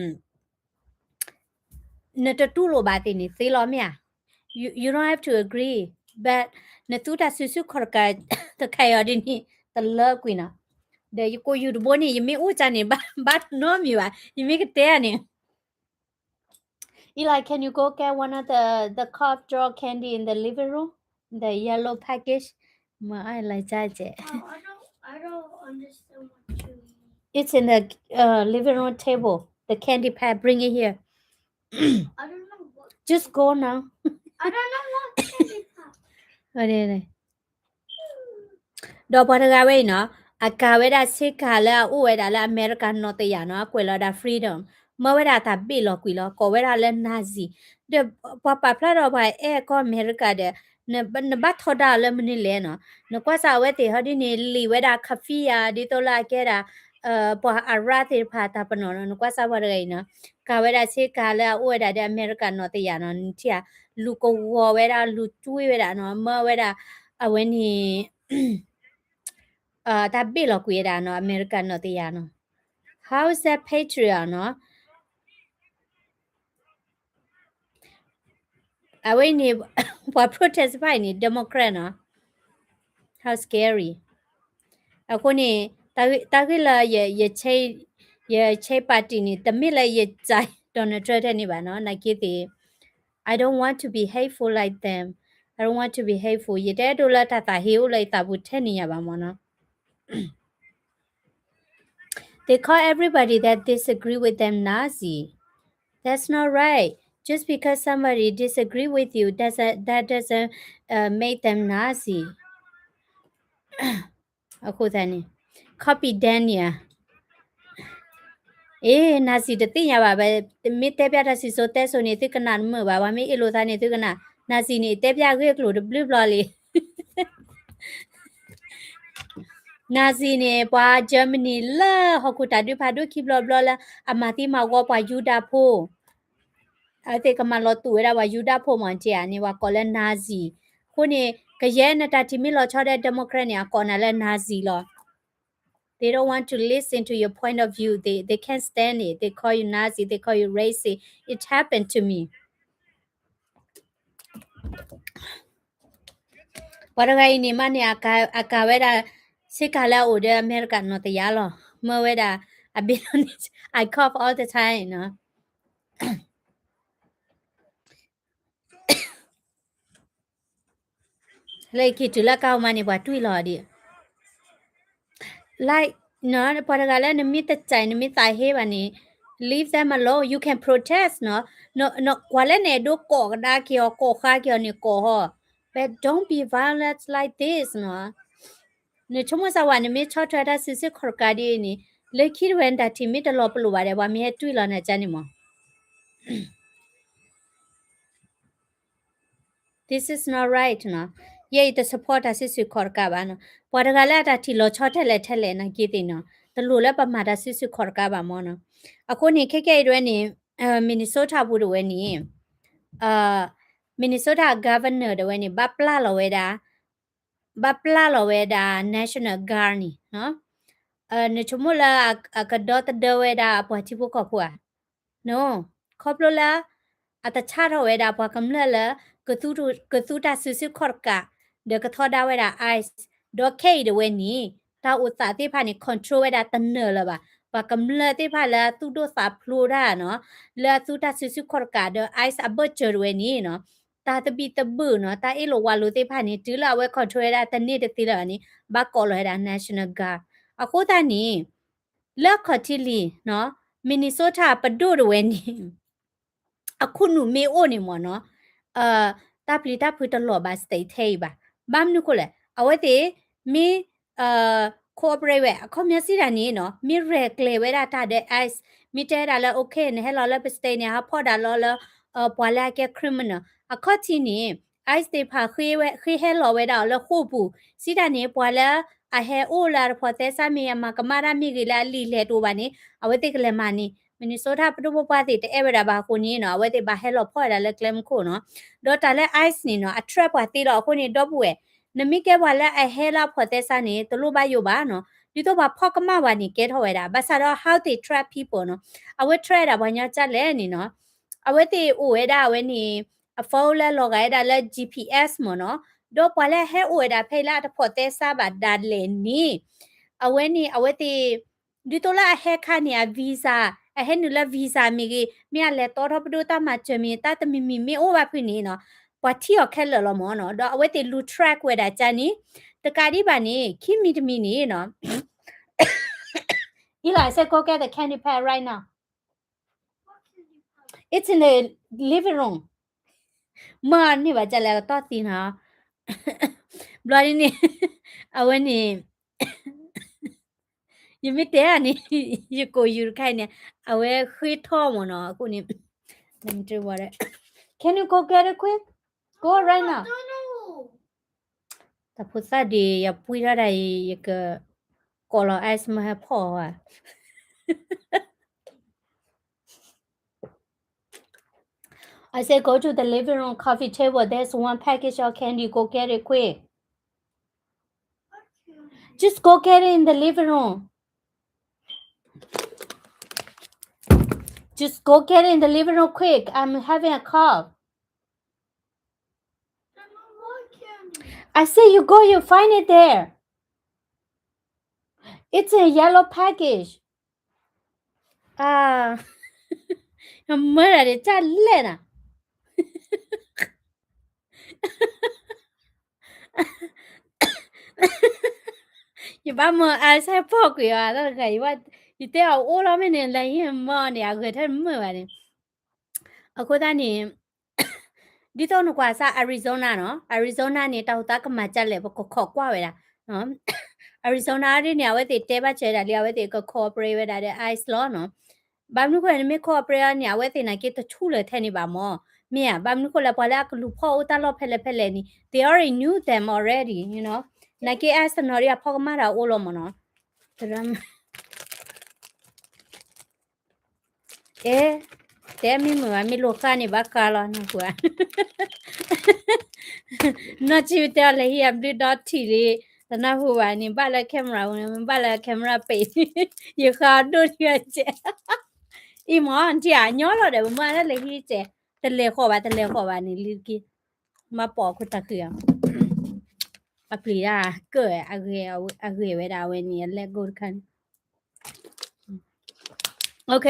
နတတူၢ်လိာ်ဘၣ်သ့ၣ်န့ၣ် သ့လီၤမ့ၢ်ဧါ. You, you don't have to agree, but နသူတၢ်စုဆူၣ်ခီၣ်တကး တခါအံၤဒ်န့ၣ် တလၢကွံာ်နီၤ. ဒီးယကိးယူၤတဘိန့ၣ် ယမ့ၢ်အိၣ်ကၢန့ၣ် ဘၣ်နီတမံၤဘၣ်, ယမ့ၢ်ကတဲန့ၣ် Eli, can you go get one of the, the cough drop candy in the living room? The yellow package? မ့ၢ်အလဲၤကဲကဲ. Oh, I don't, I don't understand what you mean. It's in the, uh, living room table. The candy pack, bring it here. I don't know what. Just go now. I don't know what candy pack. ဒီးပှၤတဂၤဝဲအံၤနီၤ, အကၤဝဲဒၣ်ဆ့ကၤလၢအအိၣ်ဝဲဒၣ်လၢအမဲရကၤနီၣ်တယၢ်နီၤ, အကွဲးလီၤဒၣ် freedom, မၢဝဲဒၣ်တၢ်ဘ့ၣ်လီၤကွံာ်လီၤ, ကိးဝဲဒၣ်လၢ Nazi, ဒီးပှၤပာ်ဖျါထီၣ်ပှၤအဲၣ်ကီၢ်အမဲရကၤဒီး နဘၣ်ထီဒါအီၤလၢမနုၤလဲၣ်နီၤ, နကွၢ်စၢ်အဝဲသ့ၣ်ဟီဒ်န့ၣ် လံာ်ဝဲဒၣ် kafia ဒ်သိးလၢအကဲဒၣ် ပှၤအရၣ်သ့ၣ်တဖၣ်တၢ်ပနီၣ်နီၤ, နကွၢ်စၢ်ပှၤတဂၤအံၤနီၤ, ကၤဝဲဒၣ်ဆ့ကၤလၢအအိၣ်ဝဲဒၣ်ဒီးအမဲရကၤနီၣ်တယၢ်နီၤ, နထံၣ်ဧါ, လူၤကဝီၤဝဲဒၣ် လူၤတွံၢ်ဝဲဒၣ်နီၤ, မၢဝဲဒၣ် အဝဲန့ၣ် တၢ်ဘ့ၣ်လီၤကွံာ်ဝဲဒၣ်နီၤ, အမဲရကၤနီၣ်တယၢ်နီၤ, how is that patriotic နီၤ. အဝဲန့ၣ် ပှၤ protest တဖၣ်အံၤန့ၣ် Democrat နီၤ, how scary. အဃိန့ၣ် တၢ်ဂ့ၢ်လၢ ယ change party န့ၣ် တမ့ၢ်လၢယစံး Donald Trump ထဲန့ၣ်ဘၣ်နီၤ, နာ်က့သ့ၣ် I don't want to be hateful like them. I don't want to be hateful. ယတအဲၣ်ဒိးလၢတၢ်သးဟ့အိၣ်လၢယသးပူၤထဲန့ၣ်ယၤဘၣ်မ့ၢ်နီၤ. They call everybody that disagree with them Nazi. That's not right. Just because somebody disagree with you, doesn't, that doesn't uh, make them Nazi. အဃိသတးန့ၣ် copy Daniel အ့ Nazi တသ့ၣ်ညါဘၣ် မ့ၢ်တဲပျးတၢ်စံၣ်စိၤတဲစိၤန့ၣ် သုကနၣ်တမုာ်ဘၣ် ပှၤမ့ၢ်အ့ၣ်လိာ်သးန့ၣ် သုကနၣ် Nazi န့ၣ် တဲပျးဂ့ၢ်ကျိၤတဘျုးဘျီလံ Nazi န့ၣ် ပှၤ Germany လၢဟီၣ်ခိၣ်တၢ်ဒုးဖးဒိၣ်ခံဘျီဘျီလၢ အမၤသံမၤဝီပှၤယူဒၤဖိ အဝဲသ့ၣ်ကမၤလီၤတူာ်ဝဲဒၣ်ပှၤယူဒၤဖိမ့ၢ်က့ဧါန့ၣ် ပှၤကိးလၢ Nazi. အဃိန့ၣ် ကယဲၢ်နတၢ်ထံၣ်မ့ၢ်လီၤဆီဒီး Democrat န့ၣ် အကိးနၤလၢ Nazi လီၤ. They don't want to listen to your point of view. They, they can't stand it. They call you Nazi. They call you racist. It happened to me. ပှၤတဂၤအံၤန့ၣ်မးန့ၣ် အကၤဝဲဒၣ် ဆ့ကၤလၢအအိၣ်ဒီးအမဲရကၤနီၢ်တယါလီၤ. မၢဝဲဒၣ် အဘ့ၣ်လီၤန့ၣ် I cough all the time နီၤ လၢခံတုၤလၢကါအိၣ်မးန့ၣ် ပှၤတွံၢ်လီၤဒံး like နီၤ ပှၤတဂၤလၢနမ့ၢ်တစဲး နမ့ၢ်သးဟ့ဘၣ်န့ၣ် leave them alone. You can protest နီၤ ကွၢ်လၢနအဲၣ်ဒိးကိးကဒါက့ၤအီၤ ကိးဃါက့ၤအီၤန့ၣ်ကိးဟီ but don't be violent like this နီၤ နဆိကမိၣ်စၢ်ဝဲ နမ့ၢ်ဆီၣ်ထွဲတၢ်စုဆူၣ်ခီၣ်တကးဒ်အံၤန့ၣ် လၢခံတဝဲနတၢ်ထံၣ်မ့ၢ်တလီၤပလိာ်ဘၣ်ဒီး ပှၤမ့ၢ်ဟဲတွံၢ်လီၤနၤကန့ၣ်မး This is not right နီၤ ယဲအံၤတ support တၢ်စုဆူၣ်ခီၣ်တကးဘၣ်နီၤ ပှၤတဂၤလၢအတၢ်ထံၣ်လီၤဆီထဲလဲၣ်ထဲလဲၣ်နာ်က့သ့ၣ်နီၤ တလိၣ်လၢပမၤတၢ်စုဆူၣ်ခီၣ်တကးဘၣ်မးနီၤ အဃိန့ၣ် ခဲကဲအံၤတဝဲန့ၣ် Minnesota ပူၤတဝဲန့ၣ် Minnesota Governor တဝဲန့ၣ် ဘၣ်ပျၢ်လီၤဝဲဒၣ် ဘၣ်ပျၢ်လီၤဝဲဒၣ် National Guard န့ၣ် နဆိကမိၣ်လၢအကဒီသဒၢဝဲဒၣ်အပှၤထံဖိကီၢ်ဖိဧါ no ခီဖျိလၢ အတဆၣ်ထီၣ်ဝဲဒၣ်ပှၤကမျၢၢ်လၢ ကသူတၢ်စုဆူၣ်ခီၣ်တကး ဒီးကထီဒါဝဲဒၣ် ICE ဒီးခဲအံၤတဝဲန့ၣ် တၢ်အိၣ်သးသ့ၣ်တဖၣ်န့ၣ် control ဝဲဒၣ်တနၢၤလၢၤဘၣ် ပှၤကမျၢၢ်သ့ၣ်တဖၣ်လၢသူၣ်ဒိၣ်သးဖျိးတၢ်နီၤ လၢအသူတၢ်စုဆူၣ်ခီၣ်တကးဒီး ICE အဘၢၣ်စၢၤတဝဲန့ၣ်နီၤ တၢ်သဘံၣ်သဘုၣ်နီၤ တၢ်အ့ၣ်လိာ်ဝါလိာ်သ့ၣ်တဖၣ်န့ၣ် တုၤလၢအဝဲ control ဝဲဒၣ်တန့ၢ်တသ့လၢၤဘၣ်န့ၣ် ဘၣ်ကိးလီၤဝဲဒၣ် National Guard အဃိသတးန့ၣ် လၢအခီၣ်ထံးလံ Minnesota ပဒိၣ်တဝဲန့ၣ် အခိၣ်နူာ်မ့ၢ်အိၣ်န့ၣ်မ့ၢ်နီၤ တၢ်ပျံၤတၢ်ဖုးတလီၤဘၣ် state ထဲအံၤဘၣ်. ဘၣ်မနုၤဃိလဲၣ် အဝဲသ့ၣ်မ့ၢ် cooperate ဝဲ အခီပညီစံးဒၣ်န့ၣ်နီၤ မ့ၢ်ရဲၣ်ကျဲၤဝဲဒၣ်တၢ်ဒီး ICE မ့ၢ်တဲဝဲဒၣ်လၢ okay နဟဲလီၤလၢပ state န့ၣ် ဟးဖီၣ်ဒၣ်လီၤလၢ ပှၤလၢအကဲ criminal အခီၣ်ထံးန့ၣ် ICE သ့ၣ်တဖၣ်ဃ့ဟဲလီၤဝဲဒၣ်အီၤလၢဃိာ်ပူၤ စံးဒၣ်န့ၣ် ပှၤလၢအဟဲအိၣ်လၢအတဖိးသဲစးမ့ၢ် အမၤကမၣ်တၢ်မ့ၢ်ဂ့ၤ လၢအလံာ်လဲၢ်တအိၣ်ဘၣ်န့ၣ် အဝဲသ့ၣ်ကလဲၤမၤန့ၣ် Minnesota ပဒိၣ်ပပှၢ်သ့ၣ်တအဲၣ်ဝဲဒၣ်ဘၣ်အဃိန့ၣ်နီၤ အဝဲသ့ၣ်ဘၣ်ဟဲလီၤဖီၣ်ဝဲဒၣ်လၢကျဲမုၢ်ခိၣ်နီၤ ဒီးတၢ်လၢ ICE န့ၣ်နီၤ အ track ပှၤသ့လီၤအဃိန့ၣ် ဒီပုၢ်ဝဲၢ် နမ့ၢ်ကဲပှၤလၢအဟဲလၢအဖိးသဲစးန့ၣ် တလိၣ်ဘၣ်ယိၣ်ဘၣ်နီၤ ဒ်သိးပှၤဖီၣ်ကမၣ်ပှၤန့ၣ် ကဲထီၣ်ဝဲဒၣ် ဘၣ်ဆၣ်ဒီး how they track people နီၤ အဝဲ track ဒၣ်ပှၤညီကၢ်လဲၣ်န့ၣ်နီၤ အဝဲသ့ၣ်အိၣ်ဝဲဒၣ်အဝဲန့ၣ် အ phone လၢလီၤဂာ်ဝဲဒၣ်လၢ GPS မ့ၢ်နီၤ ဒီးပှၤလၢအဟဲအိၣ်ဝဲဒၣ်ဖဲအံၤလၢအတဖိးသဲစးဘၣ်ဒၣ်လဲာ်န့ၣ် အဝဲန့ၣ် အဝဲသ့ၣ် ဒ်သိးလၢအဟဲခါန့ၣ် အ visa အဟဲနုာ်လၢ visa မ့ၢ်ဂ့ၤ မ့ၢ်အလဲၤတီထီၣ်ပဒိၣ်တၢ်မၤစၢၤမ့ၢ် တၢ်တမံၤမံၤမ့ၢ်အိၣ်ဘၣ်ဖုးန့ၣ်နီၤ ပှၤထံၣ်အီၤခဲလၢာ်လီၤမ့ၢ်နီၤ ဒီးအဝဲသ့ၣ်လူၤ track ဝဲဒၣ်ကၢ်န့ၣ် တကးဒံးဘၣ်န့ၣ် ခံမံၤတမံၤန့ၣ်နီၤ Eli, I said go get the candy pack right now. It's in the living room. မ့ၢ်န့ၢ်ဘၣ်ကၢ်လဲၣ် တီၢ်သံနီၤ ဘျီဒ်န့ၣ် အဝဲန့ၣ် ယမ့ၢ်တဲန့ၣ် ယကိးယူၤတခါအံၤန့ၣ် အဝဲဃ့ထီၣ်မ့ၢ်နီၤ အဃိန့ၣ် Can you go get it quick? Go right now. တၢ်ဖိသၣ်ဒ်ယပှံၢ်ထီၣ်ဒၣ်အံၤ ယကကိးလီၤ ICE မ့ၢ်ဟဲဖီၣ်အီၤ I said, go to the living room coffee table. There's one package of candy. Go get it quick. Just go get it in the living room. Just go get it in the living room quick. I'm having a cough. I say you go, you find it there. It's a yellow package. မၢဒၣ်ဒ်တၢ်လဲၣ်နၤ ယဘၣ်မၢ ICE ဟဲဖီၣ်ကွံာ်အီၤ တၢ်တခါ ယတဲအီၤအိၣ်လီၤမ့ၢ်န့ၣ် လၢယမၢအီၤန့ၣ် အဂဲၤထဲတမုာ်ဘၣ်န့ၣ် အဃိသတးန့ၣ် ဒ်သိးနကွၢ်စၢ် Arizona နီၤ, Arizona န့ၣ် တၢ်အိၣ်သးကမၤဒ်လဲၣ် ပကခိးကွၢ်ဝဲဒၣ်. Arizona ဒ်န့ၣ် အဝဲသ့ၣ်တဲဘၣ်စၢၤဒၣ်လံ အဝဲသ့ၣ်က cooperate ဝဲဒၣ်ဒီး ICE လီၤနီၤ. ဘၣ်မနုၤဃိန့ၣ် နမ့ၢ် cooperate န့ၣ် အဝဲသ့ၣ်နာ်က့တထူလၢာ်ထဲန့ၣ်ဘၣ်မၢ်. မ့ၢ်ဧါ, ဘၣ်မနုၤဃိလဲၣ် ပှၤလၢအကလူၤဖီၣ်အိၣ်တၢ်လီၢ်ဖဲလဲၣ်ဖဲလဲၣ်န့ၣ် they already knew them already, you know. နာ်က့ ICE တနီၤဒ်အဖီၣ်ကမၣ်တၢ်အိၣ်လီၤမၢ်နီၤ. အဲ တဲမ့ၢ်မုာ်ဘၣ် မ့ၢ်လိာ်ဃၣ်န့ၣ် ဘၣ်ဃးလီၤ နၢ်ဟူဧါ. နီၢ်ဆံတဲအီၤလဲၤဟံးအဘျုးဒီထံၣ်လံ, တနၢ်ဟူဘၣ်န့ၣ် ဘၣ်လၢ camera ဝဲန့ၣ် ဘၣ်လၢ camera ပ့ၤ, ယဃါဒိၣ်ထံဂၤစဲး. အံၤမၢ် နထံၣ်ဧါ ညီလီၤဒီး ပမၤတၢ်လဲၤဟံးစဲး, တလဲၤဃီၤဘၣ် တလဲၤဃီၤဘၣ်န့ၣ် လံက့ၤ, မၤပိာ်ခိၣ်တၢ်ဃံဧါ. အပျံၤဒၣ်ကၢၣ် အဂ့ၤဝဲဒၣ်အဝဲန့ၣ် အလဲၢ်ကိၢ်တခါန့ၣ် OK,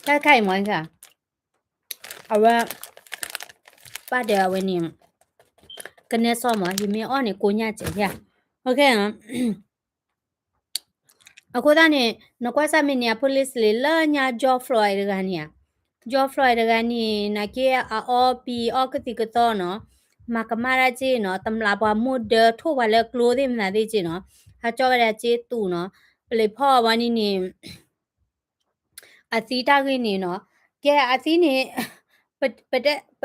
တၢ်တခါအံၤမ့ၢ် အဝဲ ပၢ်ဒီးအဝဲန့ၣ် ကနဲစီမး ယမ့ၢ်အီၣ်န့ၣ် ကိညၢ်စဲးယၤ OK. အဃိသတးန့ၣ် နကွၢ်စၢ် Minneapolis လံ လၢညါ George Floyd တဂၤန့ၣ်ဧါ, George Floyd တဂၤန့ၣ် နာ်က့အအီပံၤအီကသံၣ်ကသီနီၤ, မၤကမၣ်ဒၣ်က့နီၤ, တမျးပှၤမိၢ်ဒၢထိၣ်ပှၤလၢကျိသ့ၣ်မနုၤသ့ၣ်က့နီၤ, ဟးကၠီဝဲဒၣ်က့တူာ်နီၤ, ပလံးဖီၣ်ဝဲန့ၣ်န့ၣ် အသံတၢ်ဂ့ၢ်န့ၣ်နီၤ, ကဲအသံန့ၣ် ပ ပတ ပ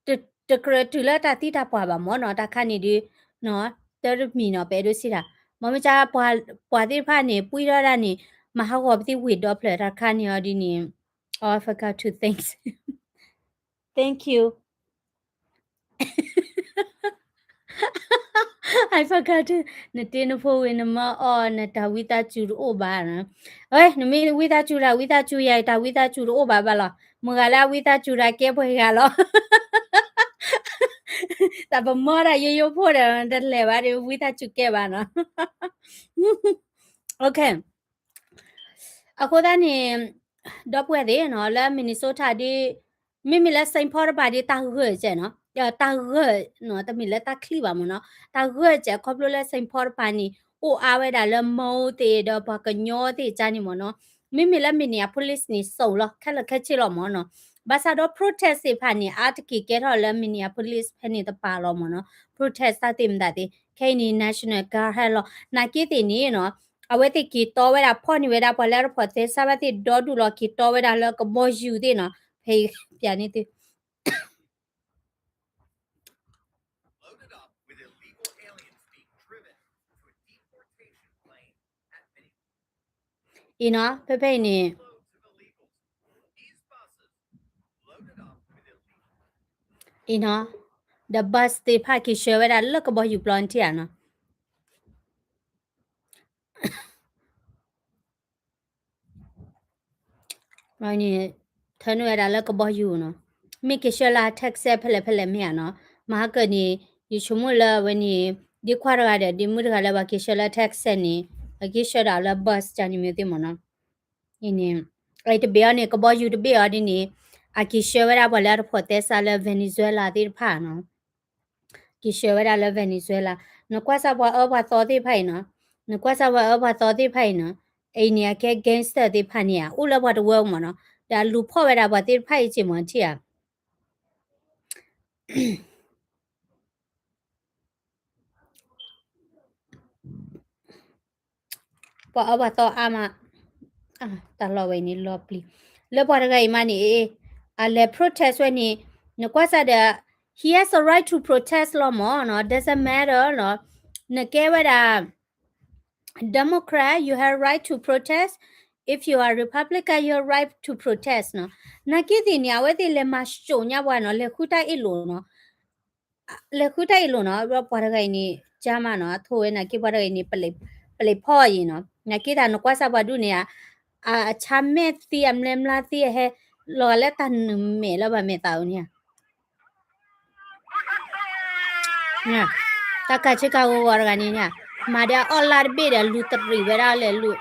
တကြၢးတုၤလၢတၢ်သံတၢ်ပှၢ်ဘၣ်မၢ်နီၤ, တၢ်ခါန့ၣ်ဒုး တၢ်တမံၤနီၤ ပအဲၣ်ဒိးစံးတၢ်, မ့ၢ်မ့ၢ်က ပှၤသ့ၣ်တဖၣ်န့ၣ် ပှံထီၣ်ဒၣ်န့ၣ် မၤဟးဂီၤပသံဝ့ၢ်ဒီဖျၢၣ်တၢ်ခါန့ၣ်အီၤဒ်န့ၣ်, oh, I forgot to thanks, thank you. I forgot to, နတ့နဖိဝံၤ နမၢအီၣ် နတၢ်ဝံသးစူၤတအိၣ်ဘၣ်နီၤ, ဝဲ နမ့ၢ်ဝံသးစူၤတၢ်ဝံသးစူၤယၤ တၢ်ဝံသးစူၤတအိၣ်ဘၣ်ဘၣ်လီၤ, မုၢ်ဂၤလၢအဝံသးစူၤတၢ်ကဲပှဲၤဂၤလီၤ, တၢ်ပမၢတၢ်ယိယိဖိဒီး တလဲၤဘၣ်ဒီး ဝံသးစူၤကဲဘၣ်နီၤ, အဃိသတးန့ၣ် ဒီပုၢ်ဝဲၢ်သ့ၣ်နီၤ လၢ Minnesota ဒ် မ့မ့ၢ်လၢ Saint Paul တပၤဒ် တၢ်ဂၢၢ်စဲးနီၤ, တၢ်ဂၢၢ်နီၤ တမ့ၢ်လၢတၢ်ချံၣ်ဘၣ်မၢ်နီၤ, တၢ်ဂၢၢ်စဲးခီဖျိလၢ Saint Paul တပၤန့ၣ် အိၣ်အါဝဲဒၣ်လၢ မၢသ့ၣ်ဒီးပှၤကညီသ့ၣ်ကါန့ၣ်မၢ်နီၤ, မ့မ့ၢ်လၢ Minneapolis န့ၣ် စိာ်လီၤ ခဲလၢာ်ခဲဆ့လီၤမၢ်နီၤ, ဘၣ်ဆၣ်ဒီး protest သ့ၣ်တဖၣ်န့ၣ် အါတက့ၢ်ကဲထီၣ်လၢ Minneapolis ဖဲန့ၣ်တပၤလီၤမၢ်နီၤ, protest တၢ်သ့ၣ်မတၤသ့ၣ် ခဲအံၤန့ၣ် National Guard ဟဲလီၤ နာ်က့သ့ၣ်န့ၣ်နီၤ, အဝဲသ့ၣ်က့ၤတီဝဲဒၣ် ဖီၣ်န့ၢ်ဝဲဒၣ်ပှၤလၢတဖိးသဲစးဘၣ်သ့ၣ်ဒီဒူၣ်လီၤ က့ၤတီဝဲဒၣ်လၢကဘီယူၤသ့ၣ်နီၤ, ဖဲအံၤ ပျးန့ၢ်သု အံၤနီၤ ဖဲဖဲအံၤန့ၣ် အံၤနီၤ ဒီး bus သ့ၣ်တဖၣ်က့ၤဆှၢဝဲဒၣ်လၢကဘီယူၤပျီန့ၣ်ထံၣ်ဧါနီၤ န့ၣ် ထၢနုာ်ဝဲဒၣ်လၢကဘီယူၤနီၤ, မ့ၢ်က့ၤဆှၢလၢ Texas ဖဲလဲၣ်ဖဲလဲၣ်မ့ၢ်ဧါနီၤ, မဟါကၢန့ၣ် ယဆိကမိၣ်လၢအဝဲန့ၣ် ဒ်ခွါတဂၤဒီး ဒ်မုၣ်တဂၤလၢပှၤက့ၤဆှၢလၢ Texas န့ၣ် အက့ၤဆှၢဒၣ်လၢ bus ကန့ၣ်မ့ၢ်သ့ၣ်မၢ်နီၤ, အံၤန့ၣ် အံၤတဘ့ၣ်အီၤန့ၣ် ကဘီယူၤတဘ့ၣ်အီၤဒ်န့ၣ် အက့ၤဆှၢဝဲဒၣ်ပှၤလၢအတဖိးသဲစးလၢ Venezuela သ့ၣ်တဖၣ်နီၤ က့ၤဆှၢဝဲဒၣ်လၢ Venezuela, နကွၢ်စၢ်ပှၤအၢပှၤသီသ့ၣ်တဖၣ်အံၤနီၤ, နကွၢ်စၢ်ပှၤအၢပှၤသီသ့ၣ်တဖၣ်အံၤနီၤ, အံၤန့ၣ် အကဲ gangster သ့ၣ်တဖၣ်န့ၣ်ဧါ, အိၣ်လၢပှၤတဝၢမၢ်နီၤ, ဒီးအလူၤဖီၣ်ဝဲဒၣ်ပှၤသ့ၣ်တဖၣ်အံၤက့မၢ်ထံၣ်ဧါ ပှၤအၢပှၤသီအါမး, တၢ်လီၢ်ဝဲအံၤန့ၣ်လီၤပျံၤ, လၢပှၤတဂၤအံၤမးန့ၣ် အလဲၤ protest ဝဲန့ၣ်, နကွၢ်စၢ်ဒီး he has a right to protest လီၤမၢ်နီၤ, doesn't matter လီၤ, နကဲဝဲဒၣ် Democrat, you have right to protest. If you are Republican, you have right to protest နီၤ, နာ်က့သ့ၣ်န့ၣ် အဝဲသ့ၣ်လဲၤမၤစိာ်ညါပှၤနီၤ, လဲၤဃုတၢ်အ့ၣ်လိာ်နီၤ လဲၤဃုတၢ်အ့ၣ်လိာ်နီၤ, ပှၤတဂၤအံၤန့ၣ် ကၢ်မးနီၤ, အထိၣ်ဝဲနာ်က့ပှၤတဂၤအံၤန့ၣ် ပလံးဖီၣ်အံၤနီၤ, နာ်က့တၢ်နကွၢ်စၢ်ပှၤဒူၣ်န့ၣ်ဧါ, အဆါမဲာ်သံအမျဲမျါသံအဟဲလီၤဂာ်လၢတၢ်နုာ်မဲာ်လၢပှၤမဲာ်သးဧိၤန့ၣ်ဧါ တၢ်ကးဆ့ကၤဂီၤဂီၤတဂၤန့ၣ်န့ၣ်, မၤဒီးအီၣ်လါတဘ့ၣ်ဒီးလူၤတရံးဝဲဒၣ်လဲၤလူ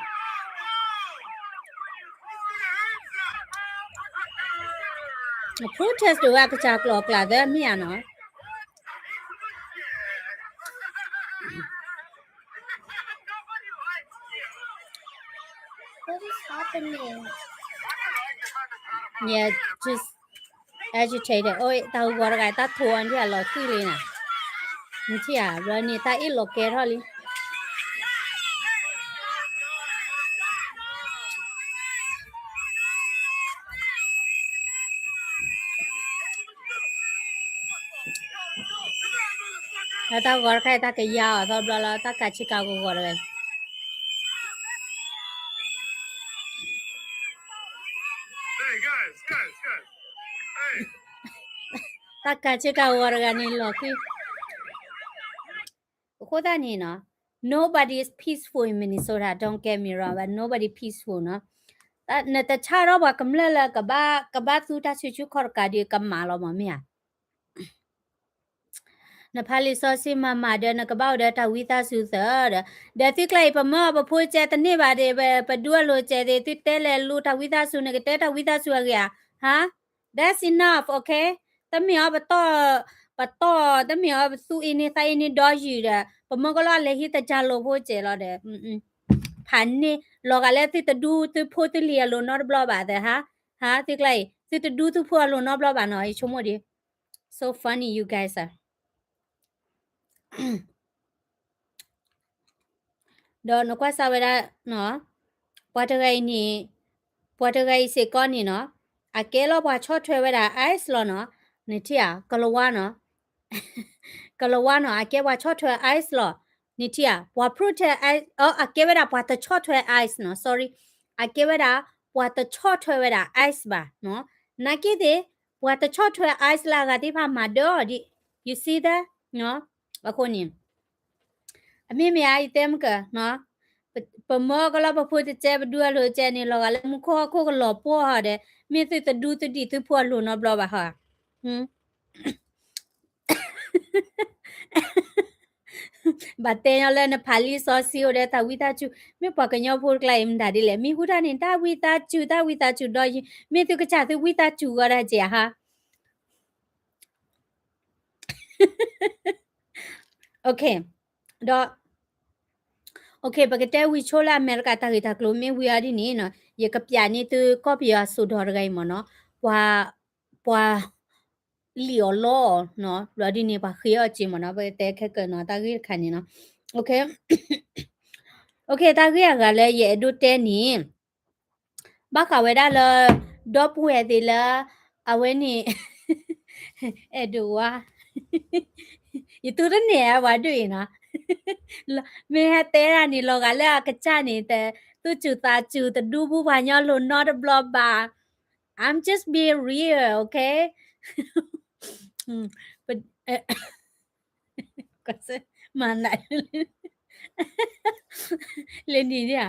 ၤ, protest ဒိၣ်ဝဲအကစၢ်ကျိာ်အကျါသၢမ့ၢ်ဧါနီၤ. What is happening? just agitated. အိၣ်တၢ်ဂီၤတဂၤ တၢ်ထိအီၤ နထံၣ်ဧါ လီၤသွံၣ်လံနၤ, နထံၣ်ဧါ ဘျီန့ၣ် တၢ်အ့ၣ်လီၤကဲထီၣ်လံ. လၢတၢ်ဂီၤတခါအံၤ တၢ်ကယါအီၤသီဘျီလၢ တၢ်ကးဆ့ကၤဂီၤဂီၤတဂၤအံၤ တၢ်ကးဆ့ကၤဂီၤတဂၤန့ၣ်လီၤခံ, အဃိသတးန့ၣ်နီၤ, nobody is peaceful in Minnesota, don't get me wrong, but nobody peaceful နီၤ. နတဆါထီၣ်ပှၤကမျၢၢ်လၢ ကဘၣ်သူတၢ်ဆူၣ်ဆူၣ်ခီၣ်တကးဒီး ကမၤလီၤမး မ့ၢ်ဧါ. နဖးလံာ်စီဆှံမၤမၤဒီး နကဘၣ်အိၣ်ဒီးတၢ်ဝံသးစူၤသၢဒီး, ဒီးသုကျါအံၤ ပမၢပဖိကဲတန့ၢ်ဘၣ်ဒီး ပဒူအလိၤကဲသ့ၣ် သုတဲလဲၤလူၤတၢ်ဝံသးစူၤ နကတဲတၢ်ဝံသးစူၤအဂ့ၢ်ဧါ, ဟါ, that's enough, okay. တမ့ၢ်အီၤပတီၢ်, ပတီၢ်, တမ့ၢ်အီၤပသူအံၤန့ၣ် သးအံၤန့ၣ်ဒီးယုာ်ဒီး ပမၢကလီၢ်လဲၤဟံးတကၢ်လိာ်ဖိကဲလီၤဒီး ဖးန့ၢ်လီၤဂာ်လၢသုတဒူသုဖိသုလံၤအလိၤနီတဘျီဘၣ်သၢ ဟါ, ဟါ, သုကျါအံၤ သုတဒူသုဖိအလိၤနီတဘျီဘၣ်နီၤ ယဆိကမိၣ်ဒ် So funny, you guys are. ဒီးနကွၢ်စၢ်ဝဲဒၣ်, ပှၤတဂၤအံၤန့ၣ်, ပှၤတဂၤအံၤစ့ၢ်ကီးန့ၣ်နီၤ, အကဲလီၤပှၤဆီၣ်ထွဲဝဲဒၣ် ice လီၤနီၤ, နထံၣ်ဧါ, ကလၤဝါနီၤ, ကလၤဝါနီၤ အကဲပှၤဆီၣ်ထွဲ ice လီၤ, နထံၣ်ဧါ, ပှၤ protect ice, အကဲဝဲဒၣ်ပှၤတဆီၣ်ထွဲ ice နီၤ, sorry, အကဲဝဲဒၣ်ပှၤတဆီၣ်ထွဲဝဲဒၣ် ice ဘၣ်နီၤ, နာ်က့သ့ၣ် ပှၤတဆီၣ်ထွဲ ice လၢအဂၤသ့ၣ်တဖၣ်မၤဒၢအီၤဒ်, you see that? အဃိန့ၣ် အမ့ၢ်မ့ၢ်ဧါ ယတဲမ့ၢ်က, ပမၢကလီၢ်ပဖိတကဲ ပဒူအလိၤကဲန့ၣ် လီၤဂာ်လၢမူခိၣ်ဟီၣ်ခိၣ်ကလီၤပှီၢ်ဟီၣ်ဒီး မ့ၢ်သုတဒူသုဒံးသုဖိအလိၤနီတဘျီဘၣ်ဟီၣ်ဧါ. ဘၣ်တဲညီလၢနဖးလံာ်စီဆှံအိၣ်ဒီးတၢ်ဝံသးစူၤ, မ့ၢ်ပှၤကညီဖိတကျါအံၤမတၤဒ်လဲၣ်, မ့ၢ်ဟူတၢ်န့ၣ် တၢ်ဝံသးစူၤ တၢ်ဝံသးစူၤဒီးယံၤ, မ့ၢ်သုကစၢ်သုဝံသးစူၤဂီၤဒၣ်ကဲဧါဟါ. Okay, ဒီး, okay, ပကတဲဝံၤဆိလၢအမဲရကၤတၢ်ဂ့ၢ်တၢ်ကျိၤမ့ၢ်ဝံၤအီၤဒ်န့ၣ်နီၤ, ယကပျးန့ၢ်သုကီၢ်ပယီၤအစိၤဒီးတဂၤအံၤမ့ၢ်နီၤ, ပှၤ, ပှၤလံၣ်အီၤလီအီၤနီၤ, ဘျီဒ်န့ၣ် ပှၤဃ့အီၣ်က့မ့ၢ်နီၤ, ပကတဲခဲကၢနီၤ တၢ်ဂ့ၢ်တခါန့ၣ်နီၤ. Okay, okay, တၢ်ဂ့ၢ်အဂၤလၢယအဲၣ်ဒိးတဲန့ၣ် ဘၣ်ဃးဝဲဒၣ်လၢ ဒီပုၢ်ဝဲၢ်သ့ၣ်လၢ အဝဲန့ၣ် အဲၣ်ဒိးဝါ, ယတူၢ်တန့ၢ်ဝဲဒၣ်အံၤနီၤ, မ့ၢ်ဟဲတဲဒၣ်န့ၣ် လီၤဂာ်လၢအကစၢ်န့ၣ် သူၣ်စူၤသးစူၤ တဒူပူၤပှၤကညီလိၤနီတဘျီဘၣ်, I'm just being real, okay? မၤနၤ လၢနံၤဧါ,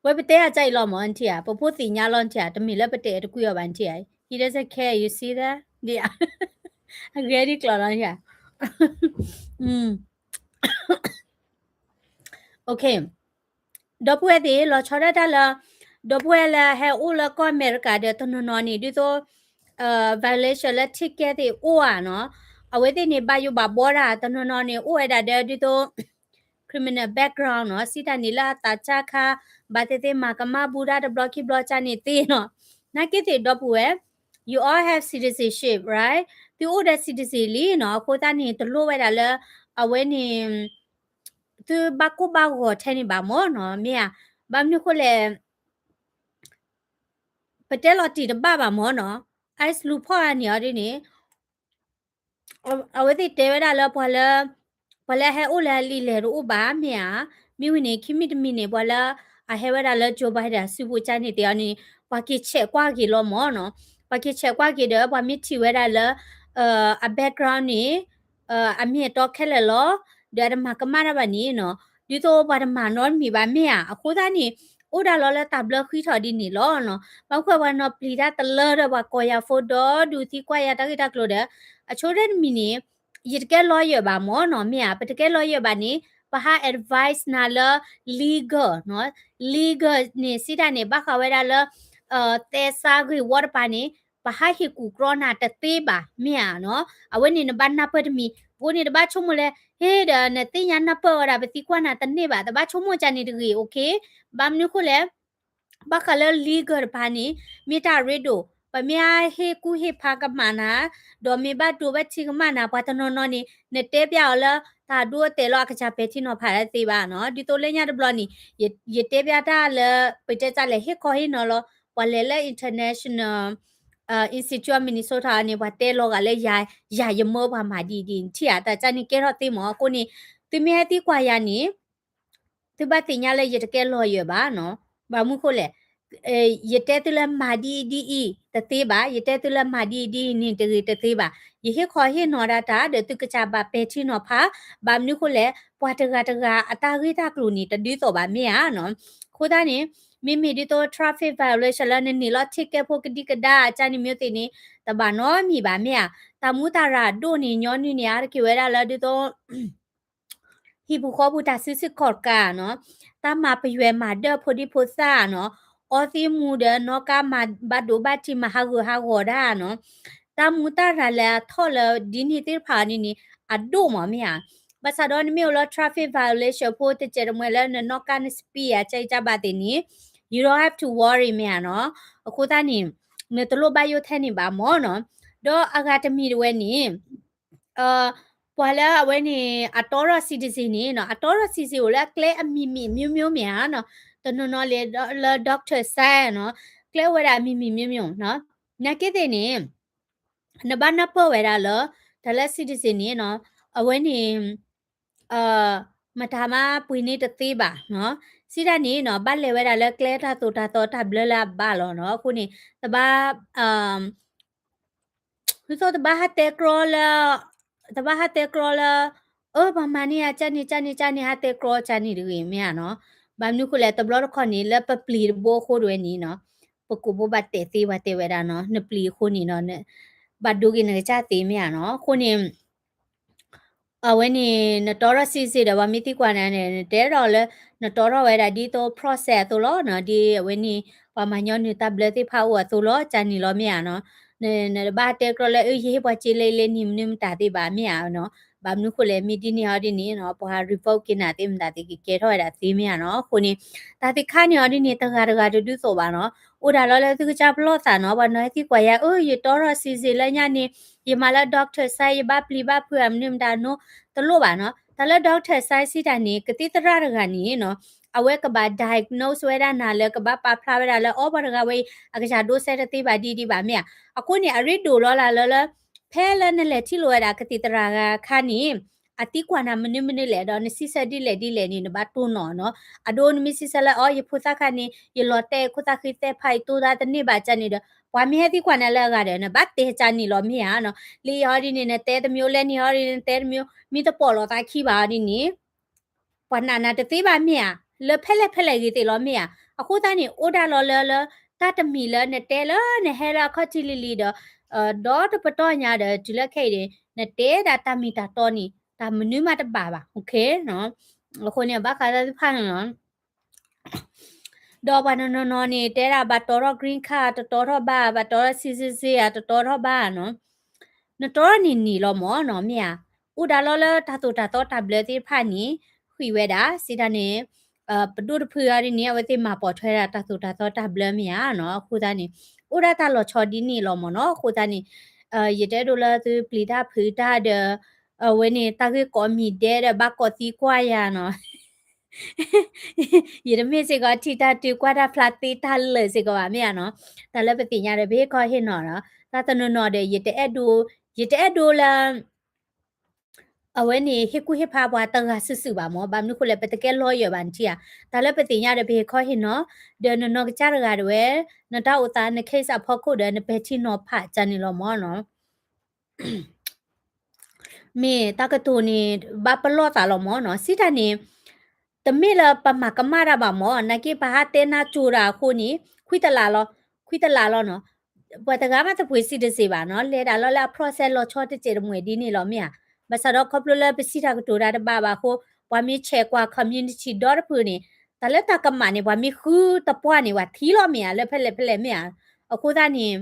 ဝဲပတဲအကစၢ်အံၤလီၤမး နထံၣ်ဧါ, ပဖိသ့ၣ်ညါလီၤ နထံၣ်ဧါ, တမ့ၢ်လၢပတဲတကွံအီၤဘၣ် နထံၣ်ဧါ, he doesn't care, you see that? အဂ့ၢ်ဒ်ကျိၤလီၤ နထံၣ်ဧါ. Okay, ဒီပုၢ်ဝဲၢ်သ့ၣ် လီၤဆီဒၣ်တၢ်လၢ ဒီပုၢ်ဝဲၢ်လၢဟဲအိၣ်လၢကီၢ်အမဲရကၤဒီး တနီၤနီၤန့ၣ် ဒ်သိး violation လၢ ticket သ့ၣ်အိၣ်ဧါနီၤ, အဝဲသ့ၣ်န့ၣ် ဘၣ်ယိၣ်ဘၣ်ဘှီတၢ်, တနီၤနီၤန့ၣ် အိၣ်ဝဲဒၣ်ဒီး ဒ်သိး criminal background နီၤ, စံးတၢ်န့ၣ်လၢအသးစၢ်ခါ ဘၣ်သ့ၣ်သ့ၣ်မၤကမၣ်ဘူးတၢ်တဘျီခံဘျီကၢ်န့ၣ်သ့နီၤ, နာ်က့သ့ၣ်ဒီပုၢ်ဝဲၢ် you all have citizenship, right? သုအိၣ်ဒီး citizen လံနီၤ, အဃိသတးန့ၣ် တလိၣ်ဝဲဒၣ်လၢ အဝဲန့ၣ် သုဘၣ်ကိၢ်ဘၣ်ဂီၤထဲန့ၣ်ဘၣ်မ့ၢ်နီၤ, မ့ၢ်ဧါ, ဘၣ်မနုၤဃိလဲၣ် ပတဲလီၤတံၢ်တဘၣ်ဘၣ်မ့ၢ်နီၤ, ice လူၤဖီၣ်အါန့ၢ်အီၤဒ်န့ၣ် အဝဲသ့ၣ်တဲဝဲဒၣ်လၢ ပှၤလၢ ပှၤလၢအဟဲအိၣ်လၢအလံာ်လဲၢ်တအိၣ်ဘၣ် မ့ၢ်ဧါ, မ့ၢ်ဝံၤန့ၣ် ခံမံၤတမံၤန့ၣ် ပှၤလၢအဟဲဝဲဒၣ်လၢ Joe Biden အစုပူၤကၢ်န့ၣ်သ့ၣ်အီၤန့ၣ် ပှၤက့ၤ check ကွၢ်က့ၤလီၤမ့ၢ်နီၤ, ပှၤက့ၤ check ကွၢ်က့ၤဒီး ပှၤမ့ၢ်ထံၣ်ဝဲဒၣ်လၢ အ background န့ၣ် အမ့ၢ်အတီခဲလၢာ်လီၤ, ဒီးအတမၤကမၣ်တၢ်ဘၣ်န့ၣ်နီၤ, ဒ်သိးပှၤတမၤနီတမံၤဘၣ် မ့ၢ်ဧါ, အဃိသတးန့ၣ် အိၣ်ဒၣ်လီၤလၢတၢ်ဘျၢဃံထီၣ်ဒ်န့ၣ်လီၤနီၤ, ဘၣ်မနုၤဃိပှၤနီၤပျံၤတၢ်တလၢဒီး ပှၤကိးယၤ phone ဒီးဒုးသံကွၢ်ယၤတၢ်ဂ့ၢ်တၢ်ကျိၤဒီး အဆိကတၢၢ်တမံၤန့ၣ် ယတကဲ lawyer ဘၣ်မ့ၢ်နီၤ, မ့ၢ်ဧါ, ပတကဲ lawyer ဘၣ်န့ၣ် ပဟး advice နၤလၢ legal နီၤ, legal န့ၣ် စံးတၢ်န့ၣ် ဘၣ်ဃးဝဲဒၣ်လၢ သဲစးဂ့ၢ်ဝီတပၤန့ၣ် ပဟးဟ့ၣ်ကူၣ်ကြီနၤတသ့ဘၣ် မ့ၢ်ဧါနီၤ, အဝဲန့ၣ်နဘၣ်နၢ်ပၢၢ်တမံၤ, အဃိန့ၣ်တဘၣ်ဆိကမိၣ်လၢ ဟ့ၣ်ဒီးနသ့ၣ်ညါနၢ်ပၢၢ်ဝဲဒၣ် ပသံကွၢ်နၤတန့ၢ်ဘၣ်, တဘၣ်ဆိကမိၣ်ကၢ်န့ၣ်တဂ့ၤ, okay, ဘၣ်မနုၤဃိလဲၣ် ဘၣ်ဃးလၢ legal တဖၣ်န့ၣ် မ့ၢ်တၢ်အရ့ဒိၣ်, ပမ့ၢ်အဟ့ၣ်ကူၣ်ဟ့ၣ်ဖးကမၣ်နၤ, ဒီးမ့ၢ်ဘၣ်ဒိဘၣ်ထံးကမၣ်နၤ ပှၤတနီၤနီၤန့ၣ် နတဲပျးအီၤလၢ တၢ်ဒိအတဲာ်လီၤ အကစၢ်ပဲာ်ထံနီၤဖးတသ့ဘၣ်နီၤ. ဒ်သိးလၢညါတဘျီန့ၣ် ယတဲပျးတၢ်လၢ ပတဲတၢ်လဲၣ် ဟ့ၣ်ခီဟ့ၣ်နီၤလီၤ, ပှၤလဲၤလၢ International Institute of Minnesota န့ၣ် ပှၤတဲလီၤဂာ်လၢယၤ ယၤယမၢပှၤမၤဒ်အံၤဒ်အံၤ နထံၣ်ဧါ, တၢ်ကန့ၣ်ကဲထီၣ်သ့မး. အဃိန့ၣ် သုမ့ၢ်ဟဲသံကွၢ်ယၤန့ၣ် သုဘၣ်သ့ၣ်ညါလၢယတကဲ lawyer ဘၣ်နီၤ. ဘၣ်မနုၤဃိလဲၣ်, ယတဲသုလၢမၤဒ်အံၤဒ်အံၤတသ့ဘၣ်, ယတဲသုလၢမၤဒ်အံၤဒ်အံၤန့ၣ်တဂ့ၤတသ့ဘၣ်. ယဟ့ၣ်ခီဟ့ၣ်နီၤဒၣ်တၢ် ဒီးသုကစၢ်ဘၣ်ပဲာ်ထံနီၤဖး, ဘၣ်မနုၤဃိလဲၣ် ပှၤတဂၤတဂၤအတၢ်ဂ့ၢ်တၢ်ကျိၤန့ၣ် တဒ်သိးဘၣ်မ့ၢ်ဧါနီၤ. အဃိသတးန့ၣ် မ့မ့ၢ်ဒ်သိး traffic violation လၢနန့ၢ်လီၤ ticket ဖိကဒံကဒါ အကန့ၣ်မ့ၢ်သ့ၣ်န့ၣ် တဘၣ်နီတမံၤဘၣ်မ့ၢ်ဧါ. တၢ်မူတၢ်ရၢ်အဒိၣ်န့ၣ် ညီနုၢ်န့ၣ် အါတက့ၢ်ဝဲဒၣ်လၢဒ်သိး ဟံၣ်ပူၤဃီပူၤတၢ်စုဆူၣ်ခီၣ်ကးနီၤ, တၢ်မၤပယွဲမၤဒၢၣ်ဖိဒံဖိသၣ်နီၤ, အီသံးမူဒီးနီၣ်ကါမၤဘၣ်ဒိဘၣ်ထံးမၤဟးဂူာ်ဟးဂီၤဒၣ်နီၤ, တၢ်မူတၢ်ရၢ်လဲၤအထီၣ်လၢဒ်န့ၣ်သ့ၣ်တဖၣ်အီၤဒ်န့ၣ် အဒိၣ်မးမ့ၢ်ဧါ. ဘၣ်ဆၣ်ဒီးနမ့ၢ်အိၣ်လၢ traffic violation ဖိတစဲးတမှဲၤလၢနနီၣ်ကါန speed အကဲအံၤကဘၣ်သ့ၣ်န့ၣ် you don't have to worry မ့ၢ်ဧါနီၤ. အဃိသတးန့ၣ် နတလိၣ်ဘၣ်ယိၣ်ထဲန့ၣ်ဘၣ်မၢ်နီၤ. ဒီးအဂၤတမံၤတဝဲန့ၣ် ပှၤလၢအဝဲန့ၣ် အတီထီၣ် citizen န့ၣ်နီၤ, အတီထီၣ် citizen အိၣ်လၢအကျဲအမံၤမံၤ မျိုးမျိုး မ့ၢ်ဧါနီၤ, တနီၤနီၤလဲၤလၢ doctor စဲနီၤ, ကျဲအိၣ်ဝဲဒၣ်အမံၤမံၤ မျိုးမျိုး နီၤ, နာ်က့သ့ၣ်န့ၣ် နဘၣ်နၢ်ပၢၢ်ဝဲဒၣ်လၢ တၢ်လၢ citizen န့ၣ်နီၤ, အဝဲန့ၣ် မတၤမးပှ့ၤန့ၢ်တသ့ဘၣ်နီၤ, စံးတၢ်န့ၣ်နီၤ ဘၣ်လဲၤဝဲဒၣ်လၢကျဲတၢ်သိၣ်တၢ်သီတၢ်ဘျၢလၢအဘၣ်လီၤနီၤ, အဃိန့ၣ် တဘၣ် ဒ်သိးတဘၣ်ဟးတဲကြီလၢ တဘၣ်ဟးတဲကြီလၢ အၢ ပှၤမၤန့ၢ်ယၤကန့ၣ် ကန့ၣ် ကန့ၣ် ဟးတဲကြီကန့ၣ်တဂ့ၤမ့ၢ်ဧါနီၤ. ဘၣ်မနုၤဃိလဲၣ် တဘျီတခီၣ်န့ၣ် လၢပပျံၤတဘိအဃိတဝဲန့ၣ်နီၤ, ပကိာ်ဘိဘၣ်တဲာ်သ့ပှၤတဲဝဲဒၣ်နီၤ, နပျံၤအဃိန့ၣ်နီၤ, ဘၣ်ဒိက့ၤနကစၢ်သ့မ့ၢ်ဧါနီၤ. အဃိန့ၣ် အဝဲန့ၣ် နတီထီၣ် citizen ဒီး ပှၤမ့ၢ်သံကွၢ်နၤန့ၣ် နတဲထီၣ်လၢ နတီထီၣ်ဝဲဒၣ်ဒ်သိး process အသိးလီၤနီၤ, ဒ်အဝဲန့ၣ် ပှၤမၤညီနုၢ်တၢ်ဘျၢသ့ၣ်တဖၣ်အိၣ်အသိးလီၤ, ကန့ၣ်လီၤမ့ၢ်ဧါနီၤ. နတဘၣ်တဲကြီလၢ အၢ ယဟ့ၣ်ပှၤစ့လၢအံၤလၢနံၤမနုၤမတၤသ့ဘၣ်မ့ၢ်ဧါနီၤ. ဘၣ်မနုၤဃိလဲၣ် မ့ၢ်ဒ်န့ၣ်အီၤဒ်န့ၣ်နီၤ ပှၤ revoke က့ၤနၤသ့ၣ်မတၤသ့ၣ်ကကဲထီၣ်ဝဲဒၣ်သ့မ့ၢ်ဧါနီၤ. အဃိန့ၣ် တၢ်သ့ၣ်ခါန့ၣ်အီၤဒ်န့ၣ် တဂၤတဂၤတဒုးသိးဘၣ်နီၤ. အိၣ်ဒၣ်လီၤလၢသုကစၢ်ပလီၢ်သးနီၤ, ပှၤနီၤဟဲသံကွၢ်ယၤ အၢ ယတီထီၣ် citizen လၢညါန့ၣ် ယမၤလၢ doctor စဲ ယဘၣ်ပျံၤဘၣ်ဖုးဧါမနုၤမတၤနီၤ, တလိၣ်ဘၣ်နီၤ. တၢ်လၢ doctor စဲ စံးတၢ်န့ၣ် ကသံၣ်သရၣ်တဂၤန့ၣ်နီၤ အဝဲကဘၣ် diagnose ဝဲဒၣ်နၤလၢကဘၣ်ပာ်ဖျါဝဲဒၣ်လၢ အီ ပှၤတဂၤဝဲအံၤ အကစၢ်ဒိစဲတသ့ဘၣ်ဒ်ဒ်ဘၣ်မ့ၢ်ဧါ. အဃိန့ၣ် အရ့ဒိၣ်လီၤလၢလၢ ဖဲလၢနလဲၤထံၣ်လိာ်ဝဲဒၣ်ကသံၣ်သရၣ်ဂၤခါန့ၣ် အသံကွၢ်နၤမနုၤမနုၤလဲၣ်ဒီး နစံးဆၢဒ်လဲၣ်ဒ်လဲၣ်န့ၣ် နဘၣ်တိၢ်နီၣ်နီၤ. အဒိနမ့ၢ်စံးဆၢလၢ အီ ယဖိသၣ်ခါန့ၣ် ယလီၤတဲာ်ခိၣ်သၣ်ဃံသဲဖးအံၤတိၢ်သးတန့ၢ်ဘၣ်ကန့ၣ်ဒီး ပှၤမ့ၢ်ဟဲသံကွၢ်နၤလၢအဂၤဒီး နဘၣ်တဲကန့ၣ်လီၤမ့ၢ်ဧါနီၤ. လၢအီၤဒ်န့ၣ် နတဲတမျိုး လၢန့ၣ်အီၤဒ်န့ၣ် နတဲတမျိုး မ့ၢ်တပိာ်လိာ်သးခံဘၣ်အီၤဒ်န့ၣ် ပှၤနာ်နၤတသ့ဘၣ်မ့ၢ်ဧါ, လၢဖဲလဲၣ်ဖဲလဲၣ်ဂ့ၤသ့ၣ်လီၤမ့ၢ်ဧါ. အဃိသတးန့ၣ် အိၣ်ဒၣ်လီၤလၢလၢ တၢ်တမံၤလၢနတဲလၢနဟဲလၢအခီၣ်ထံးလံၤလံၤဒီး ဒီတပတီၢ်ညါဒီး တုၤလၢခဲအံၤန့ၣ် နတဲဒၣ်တၢ်မ့ၢ်တၢ်တီန့ၣ် တၢ်မနုၤမးတဘၣ်ဘၣ်, အဃိန့ၣ် ဘၣ်ဃးသ့ၣ်တဖၣ်န့ၣ်လီၤ. ဒီးပှၤနီၤနီၤနီၤန့ၣ် တဲဒၣ်ဘၣ်တီထီၣ် green card တတီထီၣ်ဘၣ်, ဘၣ်တီထီၣ် citizen တတီထီၣ်ဘၣ်နီၤ. နတီထီၣ်န့ၣ်န့ၣ်လီၤမၢ်နီၤ မ့ၢ်ဧါ. အိၣ်ဒၣ်လီၤလၢတၢ်သိၣ်တၢ်သီတၢ်ဘျၢသ့ၣ်တဖၣ်န့ၣ် ဃံးဝဲဒၣ် စံးတၢ်န့ၣ် ပဒိၣ်တဖုအီၤဒ်န့ၣ် အဝဲသ့ၣ်မၤပိာ်ထွဲဒၣ်တၢ်သိၣ်တၢ်သီတၢ်ဘျၢမ့ၢ်ဧါနီၤ. အဃိသတးန့ၣ် အိၣ်ဒၣ်တၢ်လီၤဆီဒ်န့ၣ်လီၤမၢ်နီၤ. အဃိသတးန့ၣ် ယတအဲၣ်ဒိးလၢသုပျံၤတၢ်ဖုးတၢ်ဒီး အဝဲန့ၣ် တၢ်ဂ့ၢ်ကိးမံၤဒဲးဒီး ဘၣ်ကိးသံကွၢ်ယၤနီၤ. ယတမ့ၢ်စ့ၢ်ကီးထံၣ်တၢ်တုၤကွၢ်တၢ်ဖျါသ့တၢ်လၢာ်စ့ၢ်ကီးဘၣ်မ့ၢ်ဧါနီၤ. တၢ်လၢပသ့ၣ်ညါဒီး ပဟ့ၣ်ခီဟ့ၣ်နီၤနီၤ. တၢ်တနီၤနီၤဒီး ယတအဲၣ်ဒိး ယတအဲၣ်ဒိးလၢ အဝဲန့ၣ်ဟ့ၣ်ကူၣ်ဟ့ၣ်ဖးပှၤတဂၤစုာ်စုာ်ဘၣ်မၢ်. ဘၣ်မနုၤဃိလဲၣ် ပတကဲ lawyer ဘၣ်နထံၣ်ဧါ. တၢ်လၢပသ့ၣ်ညါဒီး ပဟ့ၣ်ခီဟ့ၣ်နီၤ ဒီးနနီၢ်ကစၢ်တဂၤဒၣ်ဝဲ နတၢ်အိၣ်သး န case အဖီခိၣ်ဒီး နပဲာ်ထံနီၤဖးကန့ၣ်လီၤမၢ်နီၤ. မ့ၢ်တၢ်ကတိၤန့ၣ် ဘၣ်ပလီၢ်သးလီၤမၢ်နီၤ. စံးတၢ်န့ၣ် တမ့ၢ်လၢပမၤကမၣ်တၢ်ဘၣ်မၢ်, နာ်က့ပဟးတဲနၢ်ကၠိတၢ်အဃိန့ၣ် ခွံတလးလီၤ, ခွံတလးလီၤနီၤ. ပှၤတဂၤမးတပှ့ၤ citizen ဘၣ်နီၤ, လဲၤဒၣ်လီၤလၢအ process လီၤဆီတစဲးတမှဲၤဒ်န့ၣ်လီၤမ့ၢ်ဧါ. ဘၣ်ဆၣ်ဒီးခီဖျိလၢပစံးတၢ်ကတိၤတၢ်တဘၣ်ဘၣ်အဃိ ပှၤမ့ၢ်ဆဲးကွၢ် community ဒီတဖုန့ၣ် တၢ်လၢတၢ်ကမၣ်န့ၣ် ပှၤမ့ၢ်ဃုတပှၢ်န့ၣ် ပှၤထံၣ်လီၤမ့ၢ်ဧါ, လၢဖဲလဲၣ်ဖဲလဲၣ်မ့ၢ်ဧါ. အဃိသတးန့ၣ်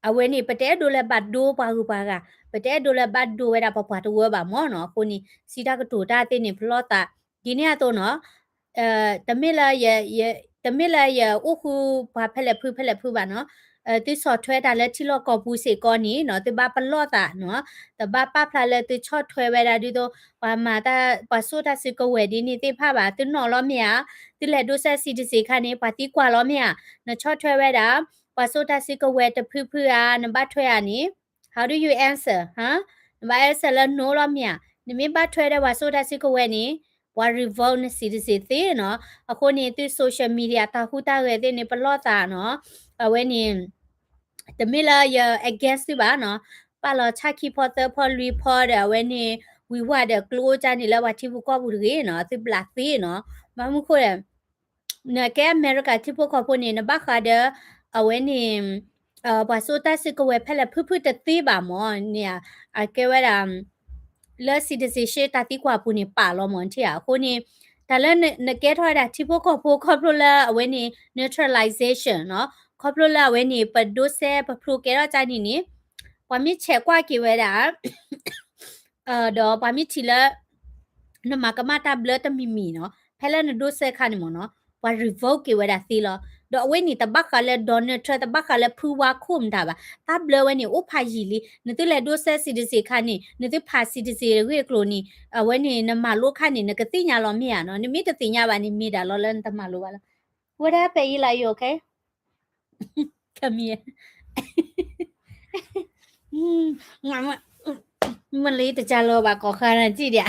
အဝဲန့ၣ် ပတအဲၣ်ဒိးလၢဘၣ်ဒိပှၤဂုၤပှၤဂၤ, ပတအဲၣ်ဒိးလၢဘၣ်ဒိဝဲဒၣ်ပပှၤတဝၢဘၣ်မၢ်နီၤ. အဃိန့ၣ် စံးတၢ်ကတိၤတၢ်သ့ၣ်န့ၣ် ပလီၢ်သး ဒ်န့ၣ်အသိးနီၤ. တမ့ၢ်လၢယ တမ့ၢ်လၢယအိၣ်ဃုပှၤဖဲလဲၣ်ဖုဖဲလဲၣ်ဖုဘၣ်နီၤ, သုဆီၣ်ထွဲတၢ်လၢထံလီၢ်ကီၢ်ပူၤစ့ၢ်ကီးန့ၣ်နီၤ သုဘၣ်ပလီၢ်သးနီၤ, တဘၣ်ပာ်ဖျါလၢသုဆီၣ်ထွဲဝဲဒၣ်ဒ်သိး ပှၤမၤတၢ် ပှၤစိာ်တၢ်စုကဝဲၤဒ်န့ၣ်သ့ၣ်တဖၣ်ဘၣ်, သုနီၣ်လီၤမ့ၢ်ဧါ, သုလဲၤဒိးစဲး citizen ခါန့ၣ် ပှၤသံကွၢ်လီၤမ့ၢ်ဧါ, နဆီၣ်ထွဲဝဲဒၣ် ပှၤစိာ်တၢ်စုကဝဲၤတဖုဖုဧါ, နဘၣ်ထွဲဧါန့ၣ် how do you answer ဟါ, နဘၣ် answer လၢ no လီၤမ့ၢ်ဧါ, နမ့ၢ်ဘၣ်ထွဲဒီးပှၤစိာ်တၢ်စုကဝဲၤန့ၣ် ပှၤ revoke န citizen သ့နီၤ, အဃိန့ၣ်သု social media တၢ်ဟူးတၢ်ဂဲၤသ့ၣ်န့ၣ် ပလီၢ်သးနီၤ, အဝဲန့ၣ် တမ့ၢ်လၢယ against သုဘၣ်နီၤ, ပာ်လီၤဆၣ်ခံဖီသၢဖီလွံၢ်ဖီဒီး အဝဲန့ၣ် ဝံၤဝါဒီးကျိကၢ်န့ၣ်လၢပှၤထံဖိကီၢ်ဖိတဂ့ၤနီၤ, သုဘျးသ့နီၤ, ဘၣ်မနုၤဃိလဲၣ် နကဲအမဲရကၤထံဖိကီၢ်ဖိန့ၣ် နဘၣ်ဃးဒီး အဝဲန့ၣ် ပှၤစိာ်တၢ်စုကဝဲၤဖဲလဲၣ်ဖုဖုတသ့ဘၣ်မၢ်န့ၣ်, အကဲဝဲဒၣ် လၢ citizenship တၢ်သံကွၢ်အပူၤန့ၣ်ပာ်လီၤမၢ်ထံၣ်ဧါ, အဃိန့ၣ် တၢ်လၢနကဲထီၣ်ဝဲဒၣ်ထံဖိကီၢ်ဖိခီဖျိလၢအဝဲန့ၣ် naturalization နီၤ, ခီဖျိလၢအဝဲန့ၣ် ပဒိးစဲးပဖျိကဲထီၣ်ကၢ်န့ၣ်န့ၣ် ပှၤမ့ၢ်ဆဲးကွၢ်က့ၤဝဲဒၣ် ဒီးပှၤမ့ၢ်ထံၣ်လၢ နမၤကမၣ်တၢ်ဘျၢတမံၤမံၤနီၤ, ဖဲလၢနဒိးစဲးခါန့ၣ်မၢ်နီၤ, ပှၤ revoke က့ၤဝဲဒၣ်သ့လီၤ, ဒီးအဝဲန့ၣ်တဘၣ်ဃးလၢ Donald Trump တဘၣ်ဃးလၢဖုဝါခိၣ်မတၤဘၣ်, တၢ်ဘျၢဝဲန့ၣ်အိၣ်ဖးယံာ်လံ, နသုလဲၤဒိးစဲး citizen ခါန့ၣ် နသုဖး citizen တဂ့ၢ်အကျိၤန့ၣ် အဝဲန့ၣ်နမၤလိခါန့ၣ် နကသ့ၣ်ညါလီၤမ့ၢ်ဧါနီၤ, နမ့ၢ်တသ့ၣ်ညါဘၣ်န့ၣ် မ့ၢ်ဒၣ်လီၤလၢနတမၤလိဘၣ်လီၤ, ဝဲဒၣ်ပဲအံၤလၢယိၤခဲ ခမံၤ မ့ၢ်လၢတကလီၤဘၣ်ကီၢ်ခါနၤစံၣ်ဒံးဧါ,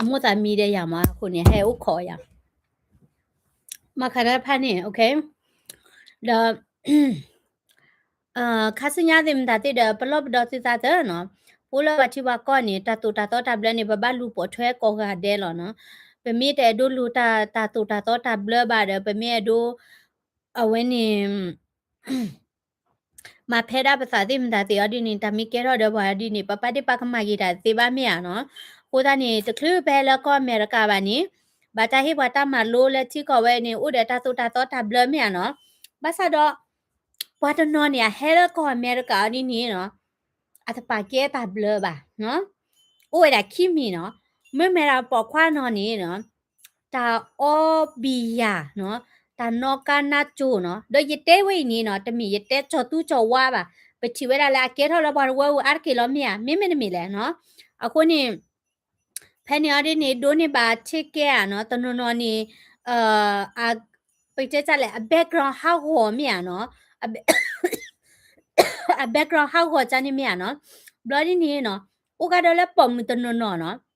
အမိၢ်သးမံဒီးယၤမးအဃိန့ၣ် ဟဲအိၣ်ခိးယၤ, မၤခါတဖၣ်န့ၣ် ဒီး ခါဆူညါသ့ၣ်မတၤသ့ၣ်ဒီး ပလီၢ်ပဒီသုသးသၢနီၤ, ပအိၣ်လၢပှၤထံပှၤကီၢ်န့ၣ် တၢ်သိၣ်တၢ်သီတၢ်ဘျၢန့ၣ် ပဘၣ်လူၤပိာ်ထွဲကိးဂၤဒဲးလီၤနီၤ, ပမ့ၢ်တအဲၣ်ဒိးလူၤတၢ်သိၣ်တၢ်သီတၢ်ဘျၢဘၣ်ဒီး ပမ့ၢ်အဲၣ်ဒိး အဝဲန့ၣ် မၤဖဲဒၣ်ပသးသ့ၣ်မတၤသ့ၣ်အီၤဒ်န့ၣ် တၢ်မ့ၢ်ကဲထီၣ်ဒီးပှၤဒ်န့ၣ် ပပာ်ဒ့ၣ်ပာ်ကမၣ်က့ၤတၢ်သ့ဘၣ်မ့ၢ်ဧါနီၤ, အဃိသတးန့ၣ် တချုးပဟဲလၢကီၢ်အမဲရကၤဘၣ်န့ၣ် ဘၣ်တၢ်ဟ့ၣ်ပှၤတၢ်မၤလိလၢထံကီၢ်ဝဲန့ၣ် အိၣ်ဒီးတၢ်သိၣ်တၢ်သီတၢ်ဘျၢမ့ၢ်ဧါနီၤ, ဘၣ်ဆၣ်ဒီး ပှၤတနီၤန့ၣ် အဟဲလၢကီၢ်အမဲရကၤအီၤဒ်န့ၣ်နီၤ, အတပာ်ကဲတၢ်ဘျၢဘၣ်, အိၣ်ဝဲဒၣ်ခံမံၤနီၤ, မ့မ့ၢ်ဒၣ်ပိာ်ခွါနီၤန့ၣ်နီၤ တၢ်အီဘံယၤနီၤ, တၢ်နီၣ်ကါနါကၠိနီၤ, ဒီးယတဲဝဲအံၤန့ၣ်နီၤ တမ့ၢ်ယတဲကၠီၤသူကၠီၤဝါဘၣ်, ပထံၣ်ဝဲဒၣ်လၢအကဲထီၣ်လၢပှၤတဝၢအူအါတက့ၢ်လီၤမ့ၢ်ဧါ, မ့မ့ၢ်တမ့ၢ်လဲၣ်နီၤ, အဃိန့ၣ် ဖဲန့ၣ်အီၤဒ်န့ၣ် ဒိးန့ၢ်ဘၣ် ticket ဧါနီၤ, တနီၤနီၤန့ၣ် ပတဲတၢ်လဲၣ် အ background ဟးဂီၤမ့ၢ်ဧါနီၤ, အ background ဟးဂီၤကၢ်န့ၣ်မ့ၢ်ဧါနီၤ, ဘျီဒ်န့ၣ်နီၤ အိၣ်ကဒီးလၢပိာ်မုၣ်တနီၤနီၤနီၤ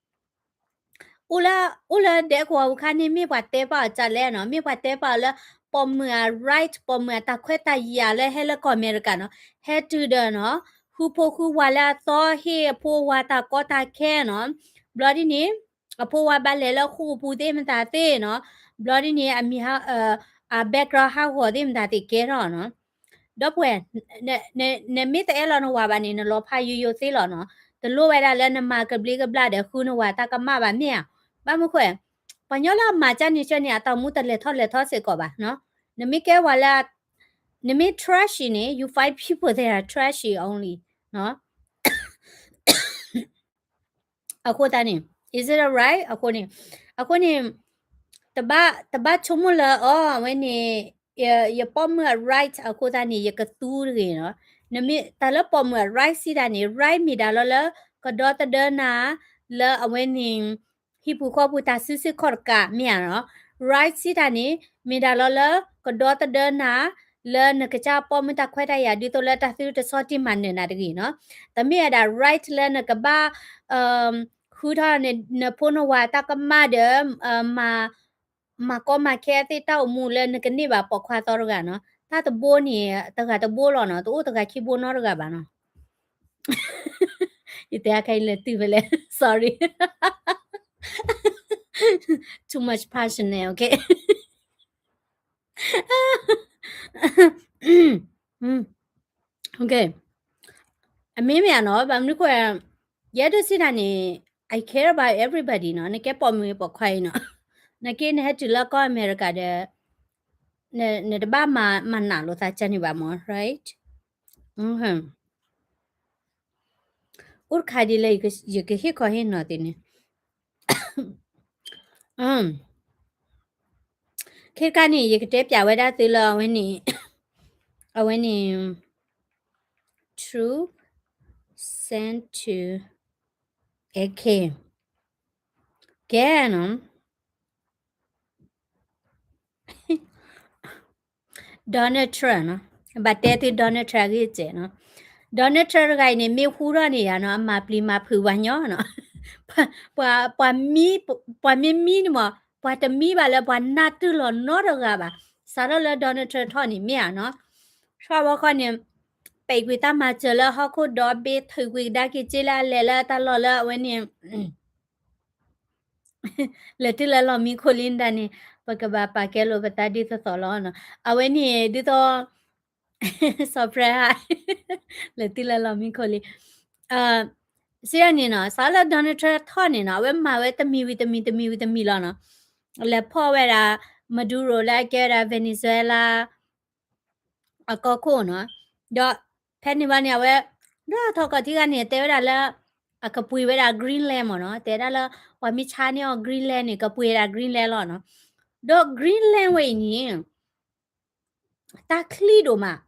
အိၣ်လၢ အိၣ်လၢဒဲကဝီၤပူၤခါန့ၣ် မ့ၢ်ပှၤတဲပာ်အီၤကၢ်လဲၣ်နီၤ, မ့ၢ်ပှၤတဲပာ်အီၤလၢ ပိာ်မုၣ်အ right ပိာ်မုၣ်အတၢ်ခွဲးတၢ်ယာ်လၢဟဲလၢကီၢ်အမဲရကၤနီၤ, ဟဲတုၤဒီးနီၤ ဃုဖိဃုဝၤလၢအသီ ဟ့ၣ်အဖိဝၤတၢ်ကီတၢ်ခဲနီၤ, ဘျီဒ်န့ၣ် အဖိဝၤဘၣ်လဲၤလၢဃိာ်ပူၤသ့ၣ်မတၤသ့ၣ်နီၤ, ဘျီဒ်န့ၣ် အမံၤ အ background ဟးဂီၤသ့ၣ်မတၤသ့ၣ်ကဲထီၣ်နီၤ, ဒီပုၢ်ဝဲၢ် နမ့ၢ်တအဲၣ်လီၤနဝၤဘၣ်န့ၣ် နလီၤဖးယိယိသ့လီၤနီၤ, တလိၣ်ဝဲဒၣ်လၢနမၤကဘျံးကဘျၣ်ဒီးဃုနဝၤတၢ်ကမၣ်ဘၣ်မ့ၢ်ဧါ, ဘၣ်မနုၤဃိ ပှၤကညီလၢအမၤကၢ်န့ၣ်ကၢ်န့ၣ် အတၢ်အိၣ်မူတလဲၤထီၣ်လဲၤထီၣ်စ့ၢ်ကီးဘၣ်နီၤ, နမ့ၢ်ကဲဝၤလၢ နမ့ၢ် trashy န့ၣ် you find people that are trashy only နီၤ အဃိသတးန့ၣ် is it alright အဃိန့ၣ် အဃိန့ၣ် တဘၣ် တဘၣ်ဆိကမိၣ်လၢ အီ အဝဲန့ၣ် ယပိာ်မုၣ်အ right အဃိသတးန့ၣ် ယကသူတဂ့ၤနီၤ, နမ့ၢ်တၢ်လၢပိာ်မုၣ်အ right စံးတၢ်န့ၣ် right မ့ၢ်ဒၣ်လီၤလၢ ကဒီသဒၢနၤ လၢအဝဲန့ၣ် ဟံၣ်ပူၤဃီပူၤတၢ်စုဆူၣ်ခီၣ်တကးမ့ၢ်ဧါနီၤ, right စံးတၢ်န့ၣ် မ့ၢ်ဒၣ်လီၤလၢ ကဒီသဒၢနၤ လၢနကစၢ်ပိာ်မုၣ်တၢ်ခွဲးတၢ်ယာ်ဒ်သိးလၢတၢ်သုတဆီတံၢ်မၤနၢၤနၤတဂ့ၤနီၤ, တမ့ၢ်ဝဲဒၣ် right လၢနကဘၣ် ဃုထီၣ်နဖိနဝၤတၢ်ကမၣ်ဒီး မၤကီမၤခဲသ့ၣ်တၢ်အိၣ်မူလၢနကန့ၢ်ဘၣ်ပိာ်ခွါသီတဂၤနီၤ, တၢ်တဘိန့ၣ် တဂၤတဘိလီၤနီၤ, တအိၣ်တဂၤခံဘိနီတဂၤဘၣ်နီၤ ယတဲအခဲအံၤလဲၤတုၤဖဲလဲၣ် sorry too much passion န့ၣ် okay okay အမ့ၢ်မ့ၢ်ဧါနီၤ, ဘၣ်မနုၤဃိ ယဲဒိးစံးတၢ်န့ၣ် I care about everybody နီၤ, နကဲပိာ်မုၣ်ပိာ်ခွါအံၤနီၤ, နက့နဟဲတုၤလၢကီၢ်အမဲရကၤဒီး နတဘၣ်မၤနးလိာ်သးကၢ်န့ၣ်ဘၣ်မး right? အိၣ်တခါဒ်လၢယကဟ့ၣ်ခီဟ့ၣ်နီၤသုန့ၣ်, ခဲတခါန့ၣ် ယကတဲပၠးဝဲဒၣ်သုလၢအဝဲန့ၣ်, အဝဲန့ၣ် Trump sent to, okay, ကဲနီၤ Donald Trump နီၤ, ဘၣ်တဲသု Donald Trump အဂ့ၢ်စဲးနီၤ, Donald Trump တဂၤအံၤန့ၣ် မ့ၢ်ဟူထီၣ်န့ၣ်ယၤနီၤ အမၤပျံၤမၤဖုးပှၤညီနီၤ, ပှၤ, ပှၤမံ, ပှၤမ့ၢ်မံန့ၣ်မး ပှၤတမံဘၣ်လၢပှၤနၢ်တုၢ်လီၤနီတဂၤဘၣ်, စးထီၣ်လၢ Donald Trump ထီၣ်န့ၣ်မ့ၢ်ဧါနီၤ, ဆှၢဝဲခီန့ၣ်, ပံးကွံာ်တၢ်မၤစၢၤလၢဟီၣ်ခိၣ်ဒီဘ့ၣ် ထုးကွံာ်ကဒါက့ၤစ့လၢအလဲၤလၢတၢ်လီၢ်လၢအဝဲန့ၣ် လဲၤတုၤလၢလီၢ်မံခိၣ်လံဒၣ်န့ၣ်, ပကဘၣ်ပာ်ကဲလိာ်ပသးဒ်သိးသိးလီၤနီၤ, အဝဲန့ၣ်ဒ်သိး စီၤဖရဲဟါ လဲၤတုၤလၢလီၢ်မံခိၣ်လံ, စံးဒ်န့ၣ်နီၤ, စးလၢ Donald Trump ထီၣ်န့ၣ်နီၤ အဝဲမၤဝဲတမံၤဝံၤတမံၤ တမံၤဝံၤတမံၤလီၤနီၤ, လဲၤဖီၣ်ဝဲဒၣ် Maduro လၢအကဲဝဲဒၣ် Venezuela အကီၢ်ခိၣ်နီၤ, ဒီးဖဲန့ၣ်ဘၣ်န့ၣ် အဝဲ ဒီးထီၣ်ကီၢ်ထံဂၤန့ၣ် တဲဝဲဒၣ်လၢ အကပှ့ၤဝဲဒၣ် Greenland မ့ၢ်နီၤ, တဲဒၣ်လၢ ပှၤမ့ၢ်ဆါန့ၢ်အီၤ Greenland န့ၣ် ကပှ့ၤဝဲဒၣ် Greenland လီၤနီၤ, ဒီး Greenland ဝဲအံၤန့ၣ် တၢ်ချံဒိၣ်မး,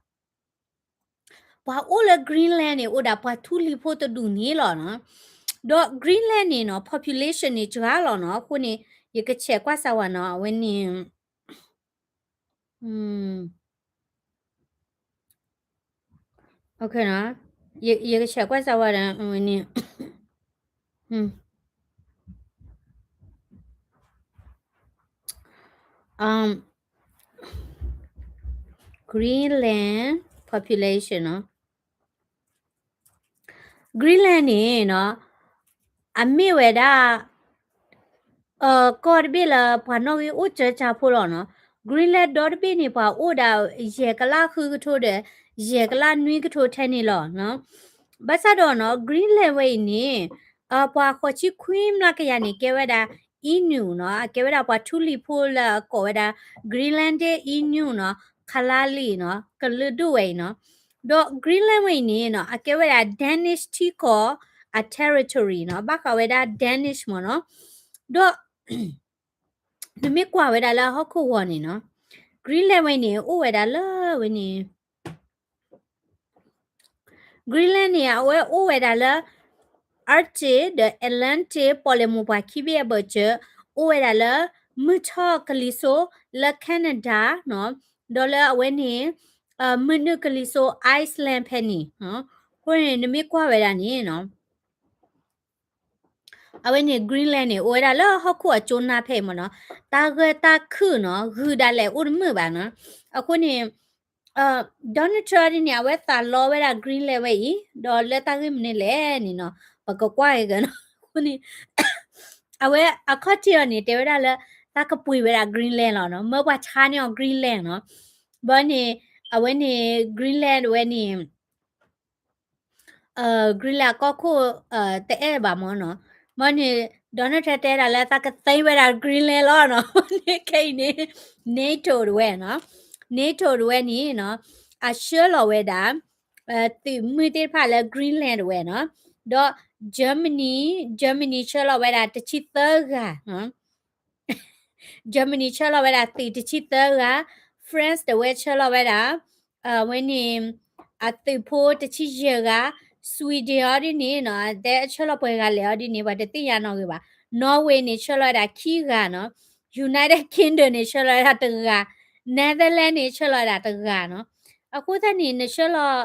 ပှၤအိၣ်လၢ Greenland န့ၣ် အိၣ်ဒၣ်ပှၤထူလံၤဖိတဒူၣ်န့ၣ်လီၤနီၤ, ဒီး Greenland န့ၣ်နီၤ population န့ၣ် စှၤလီၤနီၤ, အဃိန့ၣ် ယကဆဲးကွၢ်စၢ်ဝဲနီၤ, အဝဲန့ၣ် ယကဆဲးကွၢ်စၢ်ဝဲဒၣ်န့ၣ်, Greenland population နီၤ, Greenland န့ၣ်နီၤ, အမ့ၢ်ဝဲဒၣ် ကီၢ်တဘ့ၣ်လၢပှၤနီၣ်ဂံၢ်အိၣ်ကၢကၢဖိလီၤနီၤ, Greenland ဒီတဘ့ၣ်န့ၣ် ပှၤအိၣ်ဒၣ်ယဲၢ်ကလးဃုကထိဒီး ယဲၢ်ကလးနွံကထိထဲန့ၣ်လီၤနီၤ, ဘၣ်ဆၣ်ဒီးနီၤ Greenland ဝဲအံၤန့ၣ် ပှၤဃိးဆံခွံမျးကယၤန့ၣ် ကဲဝဲဒၣ် Inuit နီၤ, အကဲဝဲဒၣ်ပှၤထူလံၤဖိလၢအကိးဝဲဒၣ် Greenlandic Inuit နီၤ, Kalaallit နီၤ, ကလုာ်ဒူၣ်ဝဲအံၤနီၤ, ဒီး Greenland ဝဲအံၤန့ၣ်နီၤ အကဲဝဲဒၣ် Danish ထံကီၢ်အ territory နီၤ, ဘၣ်ဃးဝဲဒၣ် Danish မ့ၢ်နီၤ, ဒီး နမ့ၢ်ကွၢ်ဝဲဒၣ်လၢဟီၣ်ခိၣ်ဂီၤန့ၣ်နီၤ, Greenland ဝဲန့ၣ် အိၣ်ဝဲဒၣ်လၢဝဲန့ၣ် Greenland န့ၣ် အဝဲအိၣ်ဝဲဒၣ်လၢ Arctic ဒီး Atlantic ပီၣ်လဲၣ်မိၢ်ပှၢ်ခံဘ့ၣ်အဘၢၣ်စၢၤ, အိၣ်ဝဲဒၣ်လၢ မုၢ်ထီၣ်ကလံၤစိးလၢ Canada နီၤ, ဒီးလၢအဝဲန့ၣ် မုၢ်နုာ်ကလံၤစိး Iceland ဖဲန့ၣ်, အဃိန့ၣ် နမ့ၢ်ကွၢ်ဝဲဒၣ်န့ၣ်နီၤ အဝဲန့ၣ် Greenland န့ၣ် အိၣ်ဝဲဒၣ်လၢဟီၣ်ခိၣ်အကၠိနါဖဲအံၤမ့ၢ်နီၤ, တၢ်ဂၢၢ်တၢ်ခုၣ်နီၤ ဂုၤဒၣ်လဲာ်အိၣ်တမုာ်ဘၣ်နီၤ, အဃိန့ၣ် Donald Trump ဒ်န့ၣ် အဝဲသးလီဝဲဒၣ် Greenland ဝဲအံၤ ဒီးလၢတၢ်ဂ့ၢ်မနုၤလဲၣ်န့ၣ်နီၤ ပကကွၢ်က့ၤကနီၤ, အဃိန့ၣ် အဝဲအခီၣ်ထံးအီၤန့ၣ် တဲဝဲဒၣ်လၢ တၢ်ကပှ့ၤဝဲဒၣ် Greenland လီၤနီၤ, မၢပှၤဆါန့ၢ်အီၤ Greenland နီၤ, ဘၣ်န့ၣ် အဝဲန့ၣ် Greenland ဝဲန့ၣ် Greenland အကီၢ်ခိၣ် တအဲၣ်ဘၣ်မ့ၢ်နီၤ, မ့ၢ်န့ၣ် Donald Trump တဲဒၣ်လၢသးကသ့ဝဲဒၣ် Greenland လီၤနီၤ, ခဲအံၤန့ၣ် NATO တဝဲနီၤ, NATO တဝဲန့ၣ်နီၤ အဆှၢလီၤဝဲဒၣ် သုးမုၢ်သ့ၣ်တဖၣ်လၢ Greenland တဝဲနီၤ, ဒီး Germany, Germany ဆှၢလီၤဝဲဒၣ်တဆံသၢဂၤ Germany ဆှၢလီၤဝဲဒၣ်သုးတဆံသၢဂၤ, France တဝဲဆှၢလီၤဝဲဒၣ် ဝဲန့ၣ် အသုးဖိတဆံယဲၢ်ဂၤ, Sweden အီၤဒ်န့ၣ်နီၤ တဲအဆှၢလီၤပှဲၤဂၤလဲၣ်အီၤဒ်န့ၣ် ပှၤတသ့ၣ်ညါနီတဂၤဘၣ်, Norway န့ၣ် ဆှၢလီၤဝဲဒၣ်ခံဂၤနီၤ, United Kingdom န့ၣ် ဆှၢလီၤဝဲဒၣ်တဂၤ, Netherlands န့ၣ် ဆှၢလီၤဝဲဒၣ်တဂၤနီၤ, အဃိသတးန့ၣ် နဆှၢလီၤ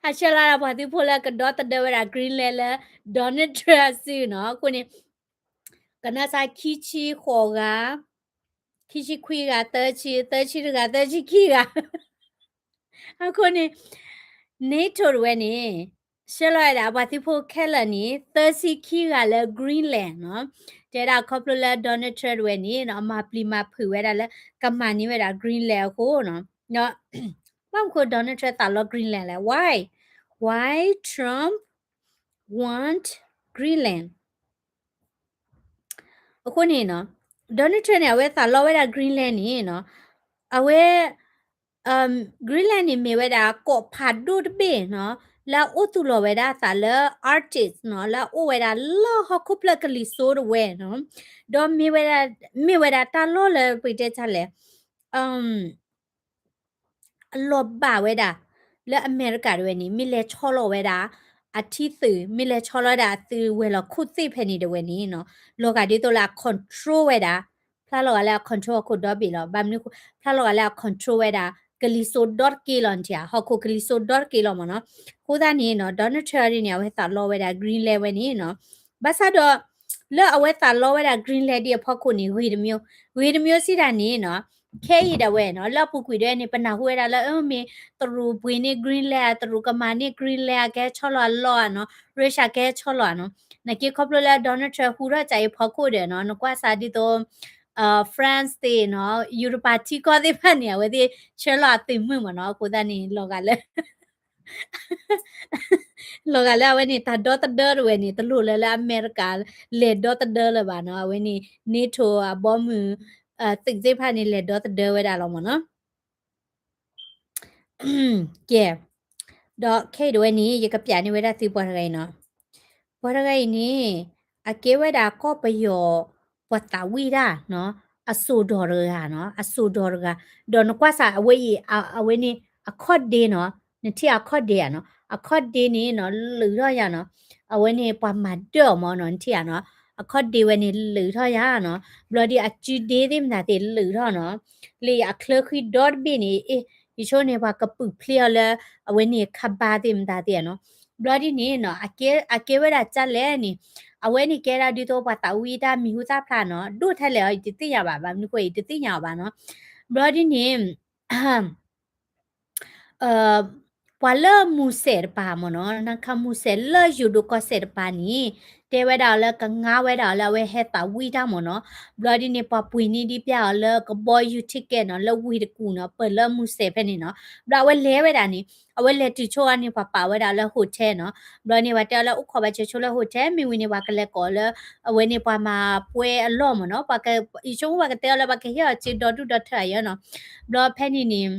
အဆှၢလီၤဒၣ်ပှၤသုးဖိလၢကဒီသဒၢဝဲဒၣ် Greenland လၢ Donald Trump အစုနီၤ, အဃိန့ၣ် ကနၣ်စၢ်ခံဆံဃိးဂၤ, ခံဆံခွံဂၤ, သၢဆံ, သၢဆံတဂၤ, သၢဆံခံဂၤ, အဃိန့ၣ် NATO တဝဲန့ၣ် ဆှၢလီၤဝဲဒၣ်ပှၤသုးဖိခဲလၢာ်န့ၣ် သၢဆံခံဂၤလၢ Greenland နီၤ, တဲဒၣ်ခီဖျိလၢ Donald Trump တဝဲန့ၣ်နီၤ အမၤပျံၤမၤဖုးဝဲဒၣ်လၢ ကမၤန့ၢ်ဝဲဒၣ် Greenland အဃိနီၤ, ဘၣ်မနုၤအဃိ Donald Trump သးလီ Greenland လဲၣ်, why, why Trump want Greenland အဃိန့ၣ်နီၤ Donald Trump န့ၣ် အဝဲသးလီဝဲဒၣ် Greenland န့ၣ်နီၤ အဝဲ Greenland န့ၣ်မ့ၢ်ဝဲဒၣ်ကီၢ်ဖးဒိၣ်တဘ့ၣ်နီၤ, လၢအအိၣ်သူၣ်လီၤဝဲဒၣ်အသးလၢ Arctic နီၤ, လၢအအိၣ်ဝဲဒၣ်လၢဟီၣ်ခိၣ်ဖျၢၣ်ကလံၤစိးတဝဲနီၤ, ဒီးမ့ၢ်ဝဲဒၣ် မ့ၢ်ဝဲဒၣ်တၢ်လီၢ်လၢပကတဲတၢ်လဲၣ် အလီၤဘၣ်ဝဲဒၣ် လၢအမဲရကၤတဝဲန့ၣ် မ့ၢ်လဲၤဆီလီၤဝဲဒၣ် အထံသုး မ့ၢ်လဲၤဆီလီၤဝဲဒၣ်အသုးဝဲၤလီၢ်ခိၣ်သ့ၣ်ဖဲန့ၣ်တဝဲန့ၣ်နီၤ, လီၤဂာ်ဒ်သိးလၢအ control ဝဲဒၣ်, ဖျါလီၤဂာ်လၢအ control ဟီၣ်ခိၣ်ဒီဘ့ၣ်လီၤ. ဘၣ်မနုၤ ဖျါလီၤဂာ်လၢအ control ဝဲဒၣ် ကလံၤစိးဒီတက့ၢ်လီၤန့ၣ်ဧါ, ဟီၣ်ခိၣ်ကလံၤစိးဒီတက့ၢ်လီၤမ့ၢ်နီၤ. အဃိသတးန့ၣ်နီၤ Donald Trump န့ၣ် အဝဲသးလီဝဲဒၣ် Greenland ဝဲန့ၣ်နီၤ. ဘၣ်ဆၣ်ဒီး လၢအဝဲသးလီဝဲဒၣ် Greenland ဒ်အဖီခိၣ်န့ၣ် ဂ့ၤတမျိုး, ဂ့ၤတမျိုးစံးတၢ်န့ၣ်နီၤ, ခဲအံၤဒၣ်ဝဲနီၤ လၢအပူၤကွံာ်ဒၣ်ဝဲန့ၣ် ပနၢ်ဟူဝဲဒၣ်လၢ အၢ မ့ၢ်တရူးပှ့ၤန့ၢ် Greenland တရူးကမၤန့ၢ် Greenland အကဟဲဆီလီၤအလီၢ်ဧါနီၤ, Russia ကဟဲဆီလီၤဧါနီၤ. နာ်က့ခီဖျိလၢ Donald Trump ဟူထီၣ်ကးအံၤဖီခိၣ်ဒီးနီၤ နကွၢ်စးဒ်သိး France သ့ၣ်နီၤ ယူရပၤထံကီၢ်သ့ၣ်တဖၣ်န့ၣ် အဝဲသ့ၣ်ဆှၢလီၤအသုးမုၢ်မ့ၢ်နီၤ. အဃိသတးန့ၣ် လီၤဂာ်လၢ လီၤဂာ်လၢအဝဲန့ၣ် တၢ်ဒီသဒၢတဝဲန့ၣ် တလိၣ်လၢလၢအမဲရကၤ လဲၤဒီသဒၢလၢၤဘၣ်နီၤ. အဝဲန့ၣ် NATO အဘီမုၢ် သုးသ့ၣ်တဖၣ်န့ၣ် လဲၤဒီသဒၢဝဲဒၣ်လီၤမ့ၢ်နီၤ. ကဲ, ဒီးခဲအံၤတဝဲန့ၣ် ယကပျးန့ၢ်ဝဲဒၣ်သုပှၤတဂၤအံၤနီၤ. ပှၤတဂၤအံၤန့ၣ် အကဲဝဲဒၣ်ကီၢ်ပယီၤ ပှၤသးဝံၣ်တၢ်နီၤ, အစိာ်ဒီးတဂၤနီၤ, အစိာ်ဒီးတဂၤ, ဒီးနကွၢ်စး အဝဲအံၤ အဝဲန့ၣ် အခီၣ်ဒ့နီၤ, နထံၣ်အခီၣ်ဒ့ဧါနီၤ, အခီၣ်ဒ့န့ၣ်နီၤ လုာ်ထီၣ်ယၤနီၤ, အဝဲန့ၣ်ပှၤမၤဒၢၣ်အီၤမ့ၢ်နီၤ, နထံၣ်ဧါနီၤ, အခီၣ်ဒ့ဝဲန့ၣ်လုာ်ထီၣ်ယၤနီၤ, ဘျီဒ်အစုဒ့သ့ၣ်မတၤသ့ၣ်လုာ်ထီၣ်နီၤ, လၢအချၢဃံဒီတဘ့ၣ်န့ၣ် အ့ၣ် ယဆိန့ၣ် ပှၤကပုာ်ဖျ့အီၤလၢ အဝဲန့ၣ်ခါဘါသ့ၣ်မတၤသ့ၣ်ဧါနီၤ, ဘျီဒ်န့ၣ်နီၤ အကဲဝဲဒၣ်ကၢ်လဲၣ်န့ၣ်, အဝဲန့ၣ်ကဲဒၣ်ဒ်သိးပှၤသးဝံၣ်တၢ်မံၤဟူသၣ်ဖျါနီၤ, ဒိၣ်ထဲလဲၣ်အီၤ ယတသ့ၣ်ညါဘၣ်, ဘၣ်မနုၤဃိ ယတသ့ၣ်ညါအီၤဘၣ်နီၤ, ဘျီဒ်န့ၣ် ပှၤလၢမူစဲးတပၤမ့ၢ်နီၤ, နခါမူစဲးလၢယိၤဒိၣ်ကီၢ်စဲးတပၤန့ၣ် တဲဝဲဒၣ်အီၤလၢကငါဝဲဒၣ်အီၤလၢအဝဲဟဲသးဝံၣ်တၢ်မ့ၢ်နီၤ, ဘျီဒ်န့ၣ် ပှၤပှ့ၤန့ၢ်ဒံးပျၢ်အီၤလၢကဘီယူၤ ticket နီၤ, လၢဝ့ၢ်တကူၣ်နီၤ, ပၢၢ်လၢမူစဲးဖဲန့ၣ်နီၤ, ဘျီအဝဲလဲၤဝဲဒၣ်န့ၣ် အဝဲလဲၤတုၤဆိအီၤန့ၣ် ပှၤပာ်ဝဲဒၣ်လၢ hotel နီၤ, ဘျီန့ၣ် ပှၤတဲအီၤလၢအိၣ်ခိးဘၣ်စၢၤဆိလၢ hotel မ့ၢ်ဝံၤန့ၣ် ပှၤကလဲၤကိးလၢ အဝဲန့ၣ်ပှၤမၤပွဲအလီၢ်မ့ၢ်နီၤ, ယဆိကမိၣ်ပှၤကတဲအီၤလၢပှၤကဟ့ၣ်အီၤစ့ဒီဒူၣ်ဒီထၢအယၢနီၤ, ဘျီဖဲန့ၣ်န့ၣ်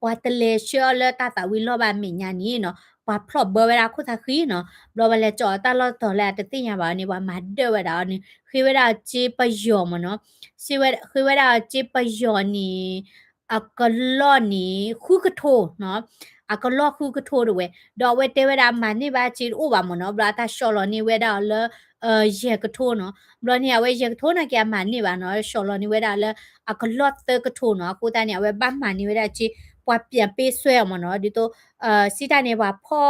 ပှၤတလဲၤဆှၢအီၤလၢတၢ်သးဝံၣ်လီၢ်ဘၣ်အမဲာ်ညါန့ၣ်နီၤ, ပှၤဖျီၣ်ဘၢဝဲဒၣ်ခိၣ်သးဃံနီၤ, ဘျီပှၤလဲၤကၠီအီၤတၢ်လီၢ်တတီၤလၢအတသ့ၣ်ညါဘၣ်အီၤန့ၣ် ပှၤမၤဒၢၣ်ဝဲဒၣ်အီၤန့ၣ် ဃ့ဝဲဒၣ်အီၤစ့ပယီၤမ့ၢ်နီၤ, ဃ့ဝဲဒၣ်အီၤစ့ပယီၤန့ၣ် အကလီၢ်န့ၣ် ဃုကထိနီၤ, အကလီၢ်ဃုကထိတဝဲ, ဒီးအဝဲတဲဝဲဒၣ်မၤန့ၢ်ဘၣ်စ့တအိၣ်ဘၣ်မ့ၢ်နီၤ, ဘျီအတၢ်ဆှီလီၤန့ၢ်ဝဲဒၣ်အီၤလၢ ယဲၢ်ကထိနီၤ, ဘျီန့ၣ် အဝဲယဲၢ်ကထိနာ်က့အမၤန့ၢ်ဘၣ်နီၤ, ဆှီလီၤန့ၢ်ဝဲဒၣ်လၢ အကလီၢ်သၢကထိနီၤ, အဃိသတးန့ၣ် အဝဲဘၣ်မၤန့ၢ်ဝဲဒၣ်စ့ ပှၤပၠးပ့ဆွဲအီၤမ့ၢ်နီၤ, ဒ်သိး စံးတၢ်န့ၣ် ပှၤဖီ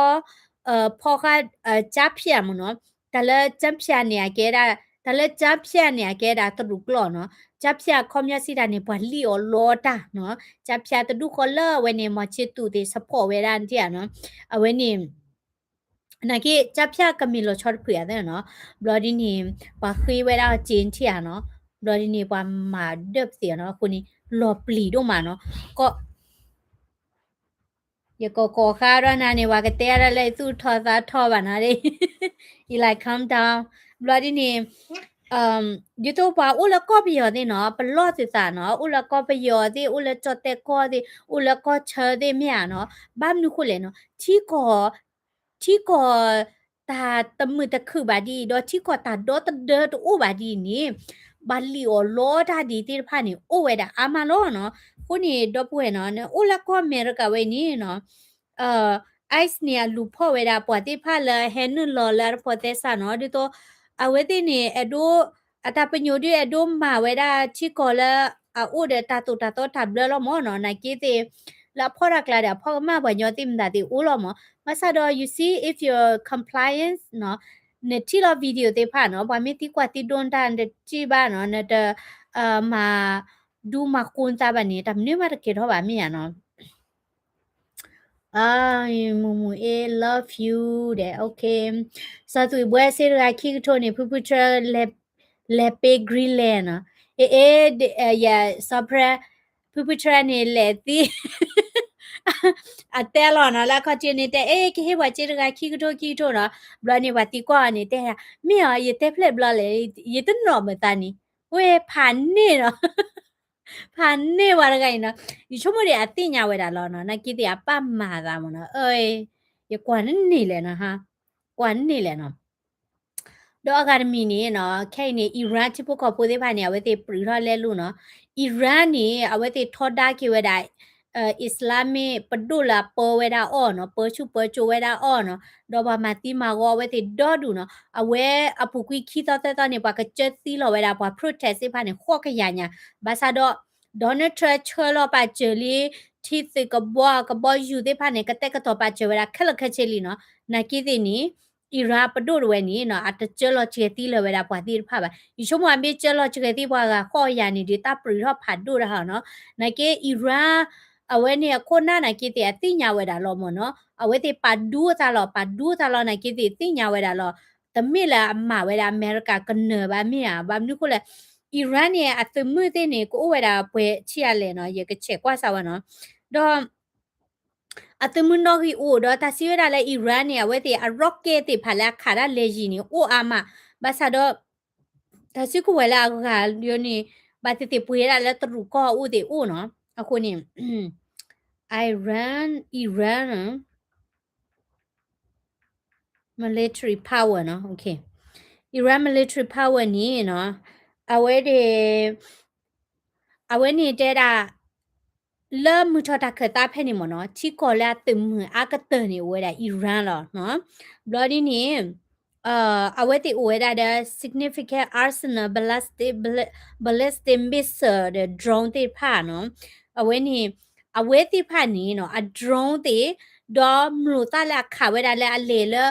ဖီဃာ် ကျားဖြန့် မ့ၢ်နီၤ, တၢ်လၢ ကျားဖြန့် န့ၣ် အကဲဒၣ် တၢ်လၢ ကျားဖြန့် န့ၣ် အကဲဒၣ်တရူးကျိာ်နီၤ, ကျားဖြန့် အခီပညီစံးတၢ်န့ၣ် ပှၤလံၣ်အီၤလီတၢ်နီၤ, ကျားဖြန့် တဒူၣ်ဃီလၢအဝဲန့ၣ် မောင်ချစ်သူ သ့ၣ် support ဝဲဒၣ်န့ၣ်ဧါနီၤ, အဝဲန့ၣ် နာ်က့ ကျားဖြန့် ကမ့ၢ်လီၤဆီတဖုအသးနီၤ, ဘျီဒ်န့ၣ် ပှၤဃ့ဝဲဒၣ်အီၤစ့န့ၣ်ဧါနီၤ, ဘျီဒ်န့ၣ် ပှၤမၤဒၢၣ်ပသ့ၣ်နီၤ, အဃိန့ၣ် လီၤပျံၤဒိၣ်မးနီၤ, ကီး ယကကိးဃာ်ဒီးနၤန့ၣ် ပှၤကတဲဒၣ်လၢယသူၣ်ထီၣ်သးထီၣ်ဘၣ်နၤ, ယ like calm down, ဘျီဒ်န့ၣ် ဒ်သိးပှၤအိၣ်လၢကီၢ်ပယီၤသ့ၣ်နီၤ, ပလီၢ်သုသးနီၤ, အိၣ်လၢကီၢ်ပယီၤသ့ၣ်, အိၣ်လၢကၠီၣ်တဲၣ်ကီၢ်သ့ၣ်, အိၣ်လၢကီၢ်ဆၢသ့ၣ်မ့ၢ်ဧါနီၤ, ဘၣ်မနုၤဃိလဲၣ်နီၤ, ထံကီၢ် ထံကီၢ်တၢ်တမုာ်တခုၣ်ဘၣ်ဒ်အံၤ, ဒီးထံကီၢ်တၢ်ဒီသဒၢတအိၣ်ဘၣ်ဒ်အံၤန့ၣ်, ဘၣ်လံၣ်အီၤလီတၢ်ဒ်သ့ၣ်တဖၣ်န့ၣ် အိၣ်ဝဲဒၣ်အါမးလီၤနီၤ, အဃိန့ၣ် ဒီပုၢ်ဝဲၢ်နီၤ, နအိၣ်လၢကီၢ်အမဲရကၤဝဲန့ၣ်နီၤ ICE န့ၣ် အလူၤဖီၣ်ဝဲဒၣ်ပှၤသ့ၣ်တဖၣ်လၢဟဲနုာ်လီၤလၢအတဖိးသဲစးနီၤ, ဒ်သိး အဝဲသ့ၣ်န့ၣ် အဲၣ်ဒိး အတၢ်ပညိၣ်ဒုးအဲၣ်ဒိးမၤဝဲဒၣ်ထံကီၢ်လၢအအိၣ်ဒီးတၢ်သိၣ်တၢ်သီတၢ်ဘျၢလီၤမ့ၢ်နီၤ, နာ်က့သ့ၣ် လၢအဖီၣ်တၢ်ကျါဒီး အဖီၣ်ကမၣ်ပှၤညီသ့ၣ်မတၤသ့ၣ်အိၣ်လီၤမ့ၢ်, ဘၣ်ဆၣ်ဒီး you see, if you're compliant နီၤ, နထံၣ်လီၤ video သ့ၣ်တဖၣ်နီၤ, ပှၤမ့ၢ်သံကွၢ်သံဒိးနတၢ်နတထံၣ်ဘၣ်နီၤ, နတ မၤဒူမၤဃိနသးဘၣ်န့ၣ် တၢ်မနုၤမးတကဲထီၣ်ဘၣ်မ့ၢ်ဧါနီၤ. မူမူ A love you ဒီး OK, စီၤသွံၣ်ဘှဲစ့တဂၤခံကထိန့ၣ် ဖုဖုထြဲ လဲၤပ့ Greenland နီၤ, အ့ အ့ ယစီၤဖြဲ ဖုဖုထြဲန့ၣ် လဲၤသံ အတဲလီၤနီၤ လၢအခီၣ်ထံးန့ၣ် တဲ အ့ ကဟ့ၣ်ပှၤစ့တဂၤခံကထိခံကထိနီၤ, ဘျီန့ၣ် ပှၤသံကွၢ်အီၤန့ၣ် တဲ မ့ၢ်အီၤ ယတဲဖျဲၣ်ဘျီလဲၣ်, ယတနီၣ်မုာ်သးန့ၣ်, ဝဲဖးန့ၢ်နီၤ ဖးန့ၢ်ဝဲတဂၤအံၤနီၤ, ယဆိကမိၣ်ဒ်အသ့ၣ်ညါဝဲဒၣ်လီၤနီၤ, နာ်က့သ့ၣ်အပၢ်မၤသးမ့ၢ်နီၤ, အၢ ယကွၢ်န့ၢ်န့ၣ်လဲၣ်နီၤ, ကွၢ်န့ၢ်လဲၣ်နီၤ. ဒီးအဂၤတမံၤန့ၣ်နီၤ, ခဲအံၤန့ၣ် Iran ထံဖိကီၢ်ဖိသ့ၣ်တဖၣ်န့ၣ် အဝဲသ့ၣ်ပြံးထီၣ်လဲလိာ်နီၤ, Iran န့ၣ် အဝဲသ့ၣ်ထီဒါက့ၤဝဲဒၣ် Islamic ပဒိၣ်လၢအပၢဝဲဒၣ်အီၤနီၤ, ပၢဆူၣ်ပၢစိးဝဲဒၣ်အီၤနီၤ, ဒီးပှၤမၤသံမၤဂီၤအဝဲသ့ၣ်ဒီဒူၣ်နီၤ, အဝဲအပူၤကွံာ်ခံသီသၢသီန့ၣ် ပှၤကကၢသံလီၤဝဲဒၣ်ပှၤ protest သ့ၣ်တဖၣ်န့ၣ် ဃိးကယၤညါ, ဘၣ်ဆၣ်ဒီး Donald Trump ဆှၢလီၤပာ်စၢၤလံ ထံသုးကဘီကဘီယူၤသ့ၣ်တဖၣ်န့ၣ် ကတဲာ်ကတီၤပာ်စၢၤဝဲဒၣ်ခဲလၢာ်ခဲဆ့လံနီၤ, နာ်က့သ့ၣ်န့ၣ် Iran ပဒိၣ်တဝဲန့ၣ်နီၤ အတကၢလီၤစှၤသံလၢၤဝဲဒၣ်ပှၤသ့ၣ်တဖၣ်ဘၣ်, ယဆိကမိၣ်အမ့ၢ်ကၢလီၤစှၤသံပှၤဂၤဃိးကယၤန့ၣ်ဒီး တၢ်ပြံးထီၣ်ဖးဒိၣ်တဟါနီၤ, နာ်က့ Iran အဝဲန့ၣ်အခိၣ်နၢ်နာ်က့သ့ၣ် အသ့ၣ်ညါဝဲဒၣ်လီၤမ့ၢ်နီၤ, အဝဲသ့ၣ်ပာ်ဒူသးလီၤ ပာ်ဒူသးလီၤ နာ်က့သ့ၣ်သ့ၣ်ညါဝဲဒၣ်လီၤ, တမ့ၢ်လၢအမၤဝဲဒၣ်အမဲရကၤကနၢၤဘၣ်မ့ၢ်ဧါ, ဘၣ်မနုၤဃိလဲၣ်, Iran န့ၣ် အသုးမုၢ်သ့ၣ်န့ၣ် ကအိၣ်ဝဲဒၣ်ပှဲၤဆံးအါလဲၣ်နီၤ, ယကဆဲးကွၢ်စၢ်ဝဲနီၤ, ဒီး အသုးမုၢ်နီၣ်ဂံၢ်အိၣ်ဒီး တၢ်စံးဝဲဒၣ်လၢ Iran န့ၣ် အဝဲသ့ၣ်အ rocket သ့ၣ်တဖၣ်လၢအခးတၢ်လဲၤယံၤန့ၣ် အိၣ်အါမး, ဘၣ်ဆၣ်ဒီး တၢ်စုကဝဲၤလၢအဂၤန့ၣ် ဘၣ်သ့ၣ်သ့ၣ်ပှ့ၤဒၣ်လၢတရူးကီၢ်အအိၣ်သ့ၣ်အိၣ်နီၤ, အဃိန့ၣ် Iran, Iran military power နီၤ, Iran military power န့ၣ်နီၤ, အဝဲ အဝဲန့ၣ်တဲဒၣ် လၢမုၢ်ထီၣ်တၢ်ခၢၣ်သးဖဲန့ၣ်မ့ၢ်နီၤ, ထံကီၢ်လၢအသုးမုၢ်အါကတၢၢ်န့ၣ် အိၣ်ဝဲဒၣ် Iran လီၤနီၤ, ဘျီဒ်န့ၣ် အဝဲသ့ၣ်အိၣ်ဝဲဒၣ်ဒီး significant arsenal ballistic, ballistic missile ဒီး drone သ့ၣ်တဖၣ်နီၤ, အဝဲန့ၣ် အဝဲသ့ၣ်တဖၣ်န့ၣ်နီၤ အ drone သ့ၣ် ဒီးမျိာ်သၣ်လၢအခးဝဲဒၣ်လၢအလဲၤလၢ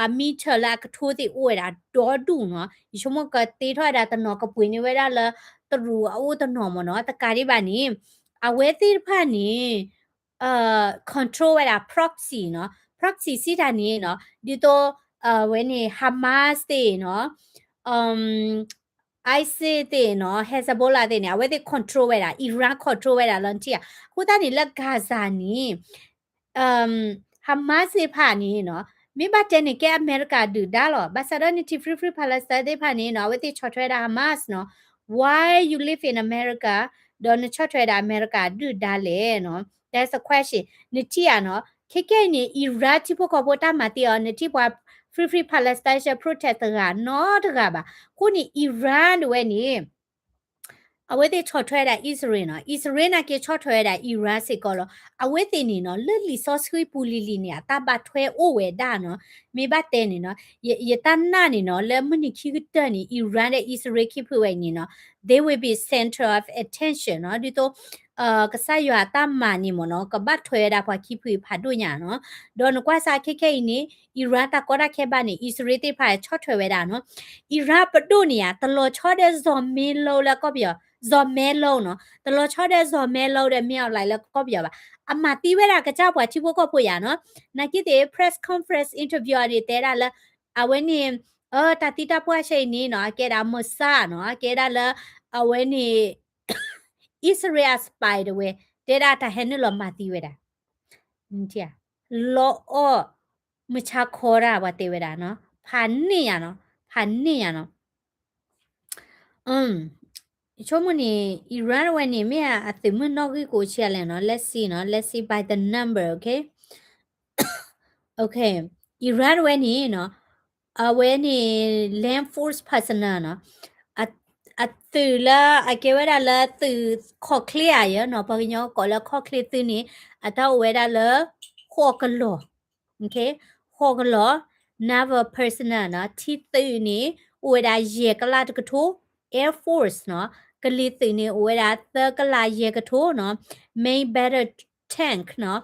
အ meter လၢအကထိသ့ၣ်အိၣ်ဝဲဒၣ်ဒီဒူၣ်နီၤ, ယဆိကမိၣ်ကသ့ထီၣ်ဝဲဒၣ်တနီၤ ကပှ့ၤန့ၢ်ဝဲဒၣ်လၢတရူးအအိၣ်တနီၤမ့ၢ်နီၤ, တကးဒံးဘၣ်န့ၣ် အဝဲသ့ၣ်တဖၣ်န့ၣ် control ဝဲဒၣ် proxy နီၤ, proxy စံးတၢ်န့ၣ်နီၤ, ဒ်သိး အဝဲန့ၣ် Hamas သ့ၣ်နီၤ, ISIS သ့ၣ်နီၤ, Hezbollah သ့ၣ်န့ၣ် အဝဲသ့ၣ် control ဝဲဒၣ်, Iran control ဝဲဒၣ်လီၤနထံၣ်ဧါ, အဃိသတးန့ၣ်လၢ Gaza န့ၣ် Hamas သ့ၣ်တဖၣ်န့ၣ်နီၤ, မ့ၢ်ဘၣ်တဲန့ၣ် ကဲအမဲရကၤဒုၣ်ဒါလီၤ, ဘၣ်ဆၣ်ဒီးန့ၣ်ထံၣ် Free Free Palestine သ့ၣ်တဖၣ်န့ၣ်နီၤ, အဝဲသ့ၣ်ဆီၣ်ထွဲဒၣ် Hamas နီၤ, Why you live in America ဒီးနဆီၣ်ထွဲဒၣ်အမဲရကၤဒုၣ်ဒါလဲၣ်နီၤ, that's the question. နထံၣ်ဧါနီၤ, ခဲကဲအံၤန့ၣ် Iran ထံဖိကီၢ်ဖိတၢ်မၤသံအီၤ, နထံၣ်ပှၤ Free Free Palestine protest တဂၤနီတဂၤဘၣ်, အဃိန့ၣ် Iran တဝဲန့ၣ် အဝဲသ့ၣ်ဆီၣ်ထွဲဒၣ် အံၣ်စရ့လးနီၤ, အံၣ်စရ့လးနာ်က့ဆီၣ်ထွဲဝဲဒၣ် Iran စ့ၢ်ကီးလီၤ, အဝဲသ့ၣ်န့ၣ်နီၤ လၢလံာ်စီဆှံပူၤလံၤလံၤန့ၣ် အတၢ်ဘၣ်ထွဲအိၣ်ဝဲဒၣ်နီၤ, မ့ၢ်ဘၣ်တဲန့ၣ်နီၤ, ယတၢ်နာ်န့ၣ်နီၤ လၢမုၢ်နံၤခံကတၢၢ်န့ၣ် Iran ဒီးအံၣ်စရ့လးခံဖုဝဲအံၤန့ၣ်နီၤ they will be center of attention နီၤ, ဒ်သိး ကစၢ်ယွၤအတၢ်မၤန့ၣ်မ့ၢ်နီၤ ကဘၣ်ထွဲဝဲဒၣ်ပှၤခံဖုဖးဒိၣ်ညါနီၤ, ဒီးနကွၢ်စၢ်ခဲခဲအံၤန့ၣ် Iran တၢ်ကီတၢ်ခဲဘၣ်န့ၣ် အံၣ်စရ့လးသ့ၣ်တဖၣ်ဆီၣ်ထွဲဝဲဒၣ်နီၤ, Iran ပဒိၣ်န့ၣ်ဧါ တလီၤဆီဒီး ဇော်မင်းလင်း လၢကီၢ်ပယီၤ, ဇော်မင်းလင်းနီၤ, တလီၤဆီဒီး ဇော်မင်းလင်း ဒီး မင်းအောင်လှိုင် လၢကီၢ်ပယီၤဘၣ်, အမၤသံဝဲဒၣ်ကစၢ်ပှၤထံဖိကီၢ်ဖိယါနီၤ, နာ်က့သ့ၣ် press conference interview အန့ၣ်တဲဒၣ်လၢ အဝဲန့ၣ် တၢ်သံတၢ်ပှၢ်ဆဲအံၤန့ၣ်နီၤ အကဲဒၣ် Mossad နီၤ, အကဲဒၣ်လၢ အဝဲန့ၣ် အံၣ်စရ့လးအ spy တဝဲ တဲဒၣ်တၢ်ဟဲနုာ်လီၤမၤသံဝဲဒၣ် လီၤအီၣ် မုၢ်ဆါခီတၢ် ပှၤတဲဝဲဒၣ်နီၤ, ဖးန့ၢ်ယါနီၤ, ဖးန့ၢ်ယါနီၤ, ဆိကမိၣ်န့ၣ် Iran တဝဲန့ၣ် မ့ၢ်အသုးမုၢ်နီၣ်ဂံၢ်ကိးဆံးအါလဲၣ်နီၤ, let's see နီၤ, let's see by the number, okay, okay, Iran တဝဲန့ၣ်နီၤ အဝဲန့ၣ် land force personnel နီၤ, အသုးလၢအကဲဝဲဒၣ်လၢသုးခီၣ်ချ့ဧါယဲနီၤ, ပှၤကညီကိးလၢခီၣ်ချ့သုးန့ၣ် အတၢ်အိၣ်ဝဲဒၣ်လၢ ဃိးကလီၤ, ဃိးကလီၤ, naval personnel နီၤ, ထံသုးန့ၣ် အိၣ်ဝဲဒၣ်ယဲၢ်ကလးတကထိ, air force နီၤ, ကလံၤသုးန့ၣ် အိၣ်ဝဲဒၣ်သၢကလးယဲၢ်ကထိနီၤ, main battle tank နီၤ,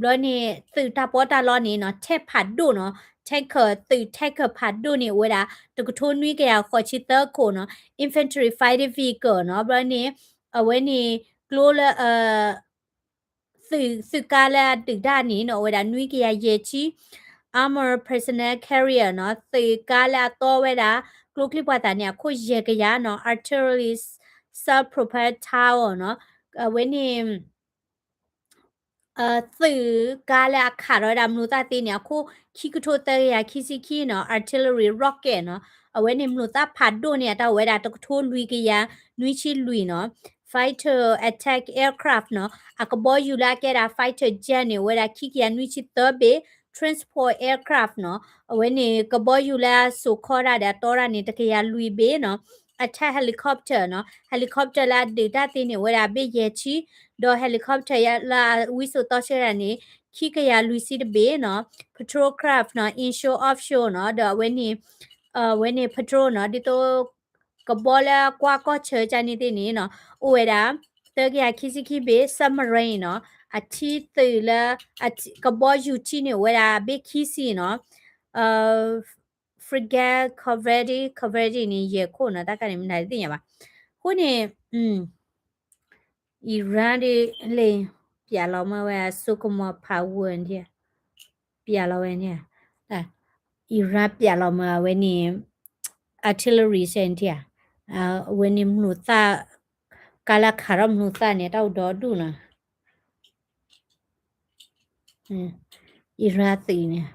ဘျီန့ၣ် သုးတၢ်ပီးတၢ်လီန့ၣ်နီၤ tank ဖးဒိၣ်နီၤ, tanker သုး tanker ဖးဒိၣ်န့ၣ် အိၣ်ဝဲဒၣ် တကထိနွံကယၤဃိးဆံသၢခိၣ်နီၤ, infantry fighting vehicle နီၤ, ဘျီန့ၣ် အဝဲန့ၣ် ကျိလၢ သုး သုးကါလၢအဒုၣ်ဒါန့ၣ်နီၤ အိၣ်ဝဲဒၣ်နွံကယၤယဲၢ်ဆံ, armor personnel carrier နီၤ, သုးကါလၢအတီဝဲဒၣ် ကျိချံပှာ်သၣ်န့ၣ် အခိၣ်ယဲၢ်ကယၤနီၤ, artillery self-propelled tower နီၤ, အဝဲန့ၣ် သုးကါလၢအခးထီၣ်ဝဲဒၣ်မျိာ်သၣ်သ့န့ၣ် အခိၣ်ခံကထိသၢကယၤခံဆံခံနီၤ, artillery rocket နီၤ, အဝဲန့ၣ်မျိာ်သၣ်ဖးဒိၣ်န့ၣ် အတၢ်အိၣ်ဝဲဒၣ်တကထိလွံၢ်ကယၤနွံဆံလွံၢ်နီၤ, fighter attack aircraft နီၤ, အကဘီယူၤလၢအကဲဒၣ် fighter jet န့ၣ် အိၣ်ဝဲဒၣ်ခံကယၤနွံဆံသၢဘ့ၣ်, transport aircraft နီၤ, အဝဲန့ၣ်ကဘီယူၤလၢအစိာ်ခီတၢ်ဒီးအတီတၢ်န့ၣ် တကယၤလွံၢ်ဘ့ၣ်နီၤ, attack helicopter နီၤ, helicopter လၢအဒုးတၢ်သ့န့ၣ် အိၣ်ဝဲဒၣ်ဘ့ၣ်ယဲၢ်ဆံ, ဒီး helicopter လၢအဝံစိာ်တီဆှၢတၢ်န့ၣ် ခံကယၤလွံၢ်ဆံတဘ့ၣ်နီၤ, patrol craft နီၤ, inshore offshore နီၤ, ဒီးအဝဲန့ၣ် အဝဲန့ၣ် patrol နီၤ, ဒ်သိး ကဘီလၢကွၢ်ကီၢ်ဆၢကၢ်န့ၣ်သ့ၣ်န့ၣ်နီၤ, အိၣ်ဝဲဒၣ် သၢကယၤခံဆံခံဘ့ၣ်, submarine နီၤ, အထံသုးလၢ ကဘီယူၤထံန့ၣ် အိၣ်ဝဲဒၣ်ဘ့ၣ်ခံဆံနီၤ, frigate, corvette, corvette န့ၣ် ယဲၢ်ခိၣ်နီၤ, တၢ်ခါန့ၣ် မနုၤတသ့ၣ်ညါဘၣ်. အဃိန့ၣ် Iran ဒ်လဲၣ် ပျးလီၤမၢဝဲအစိကမီၤ power န့ၣ် ပျးလီၤဝဲန့ၣ်, Iran ပျးလီၤမၢအဝဲန့ၣ် artillery စဲန့ၣ်ဧါ, အဝဲန့ၣ်မုၢ်သၣ် ကါလၢခးထီၣ်မုၢ်သၣ်န့ၣ် တၢ်အိၣ်ဒီဒူၣ်နီၤ, Iran သုးန့ၣ်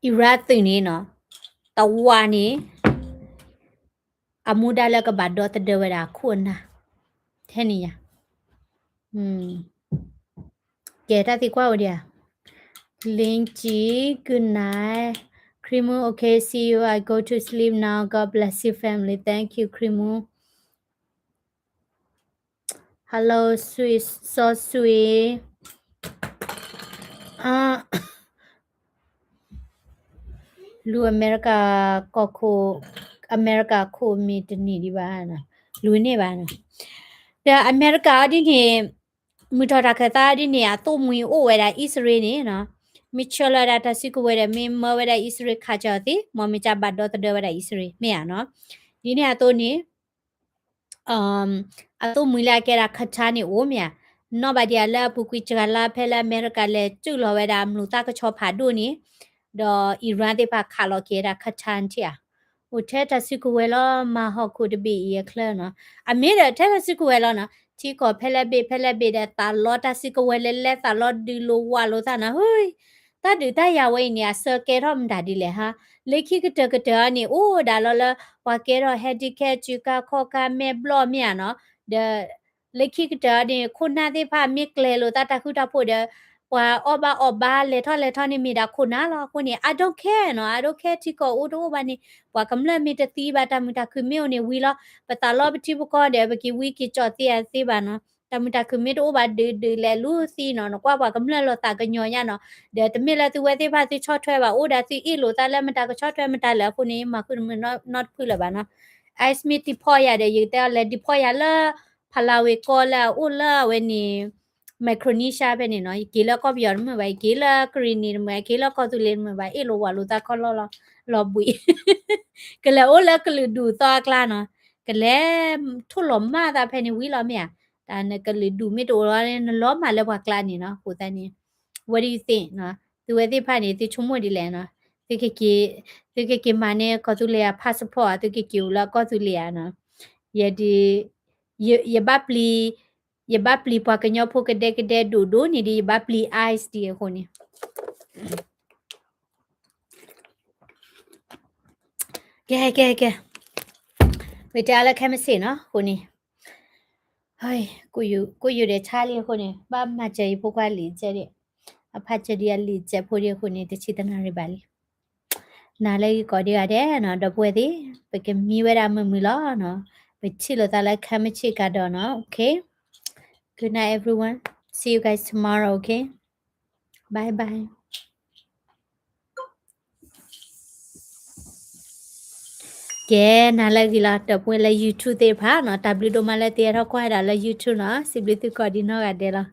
Iran သုးန့ၣ်နီၤ, တဝာ်န့ၣ် အမူဒါလၢကဘၣ်ဒီသဒၢဝဲဒၣ်အခိၣ်အနၢ်, ထဲန့ၣ်ယါ, ကဲတၢ်သံကွၢ်ဝဲဒၣ်, Lindsay, good night. Krimu, okay, see you. I go to sleep now. God bless you, family. Thank you, Krimu. Hello, sweet, so sweet. လူ America ကီၢ်ခိၣ်, America ခိၣ်မ့ၢ်တန့ၢ်ဒံးဘၣ်, လူန့ၢ်ဘၣ်နီၤ, ဒီး America အီၤဒ်န့ၣ်, မုၢ်ထီၣ်တၢ်ခၢၣ်သးဒ်န့ၣ် အသိၣ်မှံၤအိၣ်ဝဲဒၣ်အံၣ်စရ့လးန့ၣ်နီၤ, မ့ၢ်ဆှၢလီၤဝဲဒၣ်တၢ်စုကဝဲၤဒီး မ့ၢ်မၢဝဲဒၣ်အံၣ်စရ့လးခးစၢၤအီၤသ့, မ်မ့ၢ်ကဘၣ်ဒီသဒၢဝဲဒၣ်အံၣ်စရ့လး မ့ၢ်ဧါနီၤ, ဒ်န့ၣ်အသိးန့ၣ် အသိၣ်မှံၤလၢအကဲဒၣ် Qatar န့ၣ်အိၣ်မ့ၢ်ဧါ, နီၣ်ဘၣ်ဒံးဧါလၢအပူၤကွံာ်စှၤလါဖဲလၢအမဲရကၤလဲၤစုၣ်လီၤဝဲဒၣ်မုၢ်သၣ်ကဆီဖးဒိၣ်န့ၣ်, ဒီး Iran သ့ၣ်တဖၣ်ခးလီၤက့ၤဝဲဒၣ် Qatar ထံၣ်ဧါ, အိၣ်ထဲတၢ်စုကဝဲၤလီၤ မၤဟီၣ်ခိၣ်တဘ့ၣ်အံၤအချၢနီၤ, အမ့ၢ်ဒီးထဲတၢ်စုကဝဲၤလီၤနီၤ, ထံကီၢ်ဖဲလဲၣ်ဘ့ၣ်ဖဲလဲၣ်ဘ့ၣ်ဒီးသးလီတၢ်စုကဝဲၤလဲၤလဲၤသးလီဒုးလိာ်ဝးလိာ်သးနီၤ, ဟူ တၢ်ဒုးတၢ်ယၤဝဲအံၤန့ၣ် အဆၢကဲထီၣ်မတၤဒ်လဲၣ်ဟါ, လၢခံကတၢၢ်ကတၢၢ်အံၤန့ၣ် အိၣ်ဒၣ်လီၤလၢ ပှၤကဲထီၣ် handicap စုကါခီၣ်ကါမဲာ်ဘျီၣ်မ့ၢ်ဧါနီၤ, ဒီး လၢခံကတၢၢ်အံၤန့ၣ် ခိၣ်နၢ်သ့ၣ်တဖၣ်မ့ၢ်ကျဲၤလိာ်သးတၢ်ဃူတၢ်ဖိးဒီး ပှၤအီၣ်ဘၣ်အီၣ်ဘၣ်လဲၤထီၣ်လဲၤထီၣ်န့ၣ်မ့ၢ်ဒၣ်ခိၣ်နၢ်လီၤ. အဃိန့ၣ် I don't care နီၤ, I don't care ထံကီၢ်အိၣ်တအိၣ်ဘၣ်န့ၣ် ပှၤကမျၢၢ်မ့ၢ်တသံဘၣ် တၢ်မုာ်တၢ်ခုၣ်မ့ၢ်အိၣ်န့ၣ်ဝံၤလီၤ. ပသးလီပထံပကီၢ်ဒီး ပက့ၤဝံက့ၤကၠီၣ်သ့ဧါသ့ဘၣ်နီၤ. တၢ်မုာ်တၢ်ခုၣ်မ့ၢ်တအိၣ်ဘၣ်ဒုးဒုးလဲၤလူသံနီၤ, နကွၢ်ပှၤကမျၢၢ်လီၤသးကညီၤညါနီၤ. ဒီးတမ့ၢ်လၢသုဝဲသ့ၣ်တဖၣ်သုဆီၣ်ထွဲဘၣ် အိၣ်ဒီးသုအ့ၣ်လိာ်သးလၢမတၤကဆီၣ်ထွဲမတၤလၢအဃိန့ၣ် မၤဃုတမုာ်နီတဖုလၢၤဘၣ်နီၤ. အါမ့ၢ် deport ယၤဒီး ယကတဲအီၤလဲၤ deport ယၤလၢ ဖလးဝ့ၤကီၢ်လၢအအိၣ်လၢအဝဲန့ၣ် Micronesia ဖဲန့ၣ်နီၤ. ယက့ၤလၢကီၢ်ပယီၤတမုာ်ဘၣ်, ယက့ၤလၢကရံၣ်နံၤတမုာ်ဘၣ်, ယက့ၤလၢကီၢ်သူလ့ၤတမုာ်ဘၣ်, အ့ၣ်လိာ်ဝးလိာ်သးခီလီၤလီၤ လီၤဘှံး ကလဲၤအိၣ်လၢကလုာ်ဒူၣ်သီအကျါနီၤ, ကလဲၤထိၣ်လီၤမၢ်သးဖဲန့ၣ်ဝံၤလီၤမ့ၢ်ဧါ. တၢ်နကလုာ်ဒူၣ်မ့ၢ်တအိၣ်လီၤ နလီၤမၢ်လၢပှၤကျါန့ၣ်နီၤ. အဃိသတးန့ၣ် what do you think နီၤ, သုဝဲသ့ၣ်တဖၣ်န့ၣ် သုဆိကမိၣ်ဒ်လဲၣ်နီၤ. သုကက့ၤ, သုကက့ၤမၤန့ၢ်ကီၢ်သူလ့ၤအ passport သုကက့ၤအိၣ်လၢကီၢ်သူလ့ၤဧါနီၤ. ယဲဒၣ် ယ, ယဘၣ်ပျံၤ, ယဘၣ်ပျံၤပှၤကညီဖိကဒဲကဒဲဒိၣ်ဒိၣ်န့ၣ်ဒီး ယဘၣ်ပျံၤ ice ဒံးအဃိန့ၣ် ကဲ ကဲ ကဲ, ဝံၤတဲအါလၢခဲမုၢ်ဆ့ၣ်နီၤ အဃိန့ၣ်, ကိးယိာ်ဒီးဆါလံအဃိန့ၣ် ဘၣ်မၤစၢၤယဖိခွါလံာ်စဲးဒံး, အဖးစၢၤဒံးအလံာ်စဲးဖိဒံးအဃိန့ၣ် တဆံတနၣ်ရံၣ်ဘၣ်လံ. နၤလၢဂ့ၤကိးဒံးဂၤဒဲးနီၤ ဒီပုၢ်ဝဲၢ်သ့ၣ်, ပကမံဝဲဒၣ်မုာ်မုာ်လီၤနီၤ, ပထံၣ်လိာ်သးလၢခဲမုၢ်ဆ့ၣ်ကဒီးနီၤ. Okay, good night everyone, see you guys tomorrow, okay, bye bye. ကဲ နၤလၢဂ့ၤလီၤ ဒီပုၢ်ဝဲၢ်လၢ YouTube သ့ၣ်တဖၣ်နီၤ, တၢ်ဘျုးဒိၣ်မးလၢသုဟဲထီၣ်ကွၢ်ဝဲဒၣ်လၢ YouTube နီၤ, စံးဘျုးသုကိးဒံးနီၢ်ဂၤဒဲးလီၤ.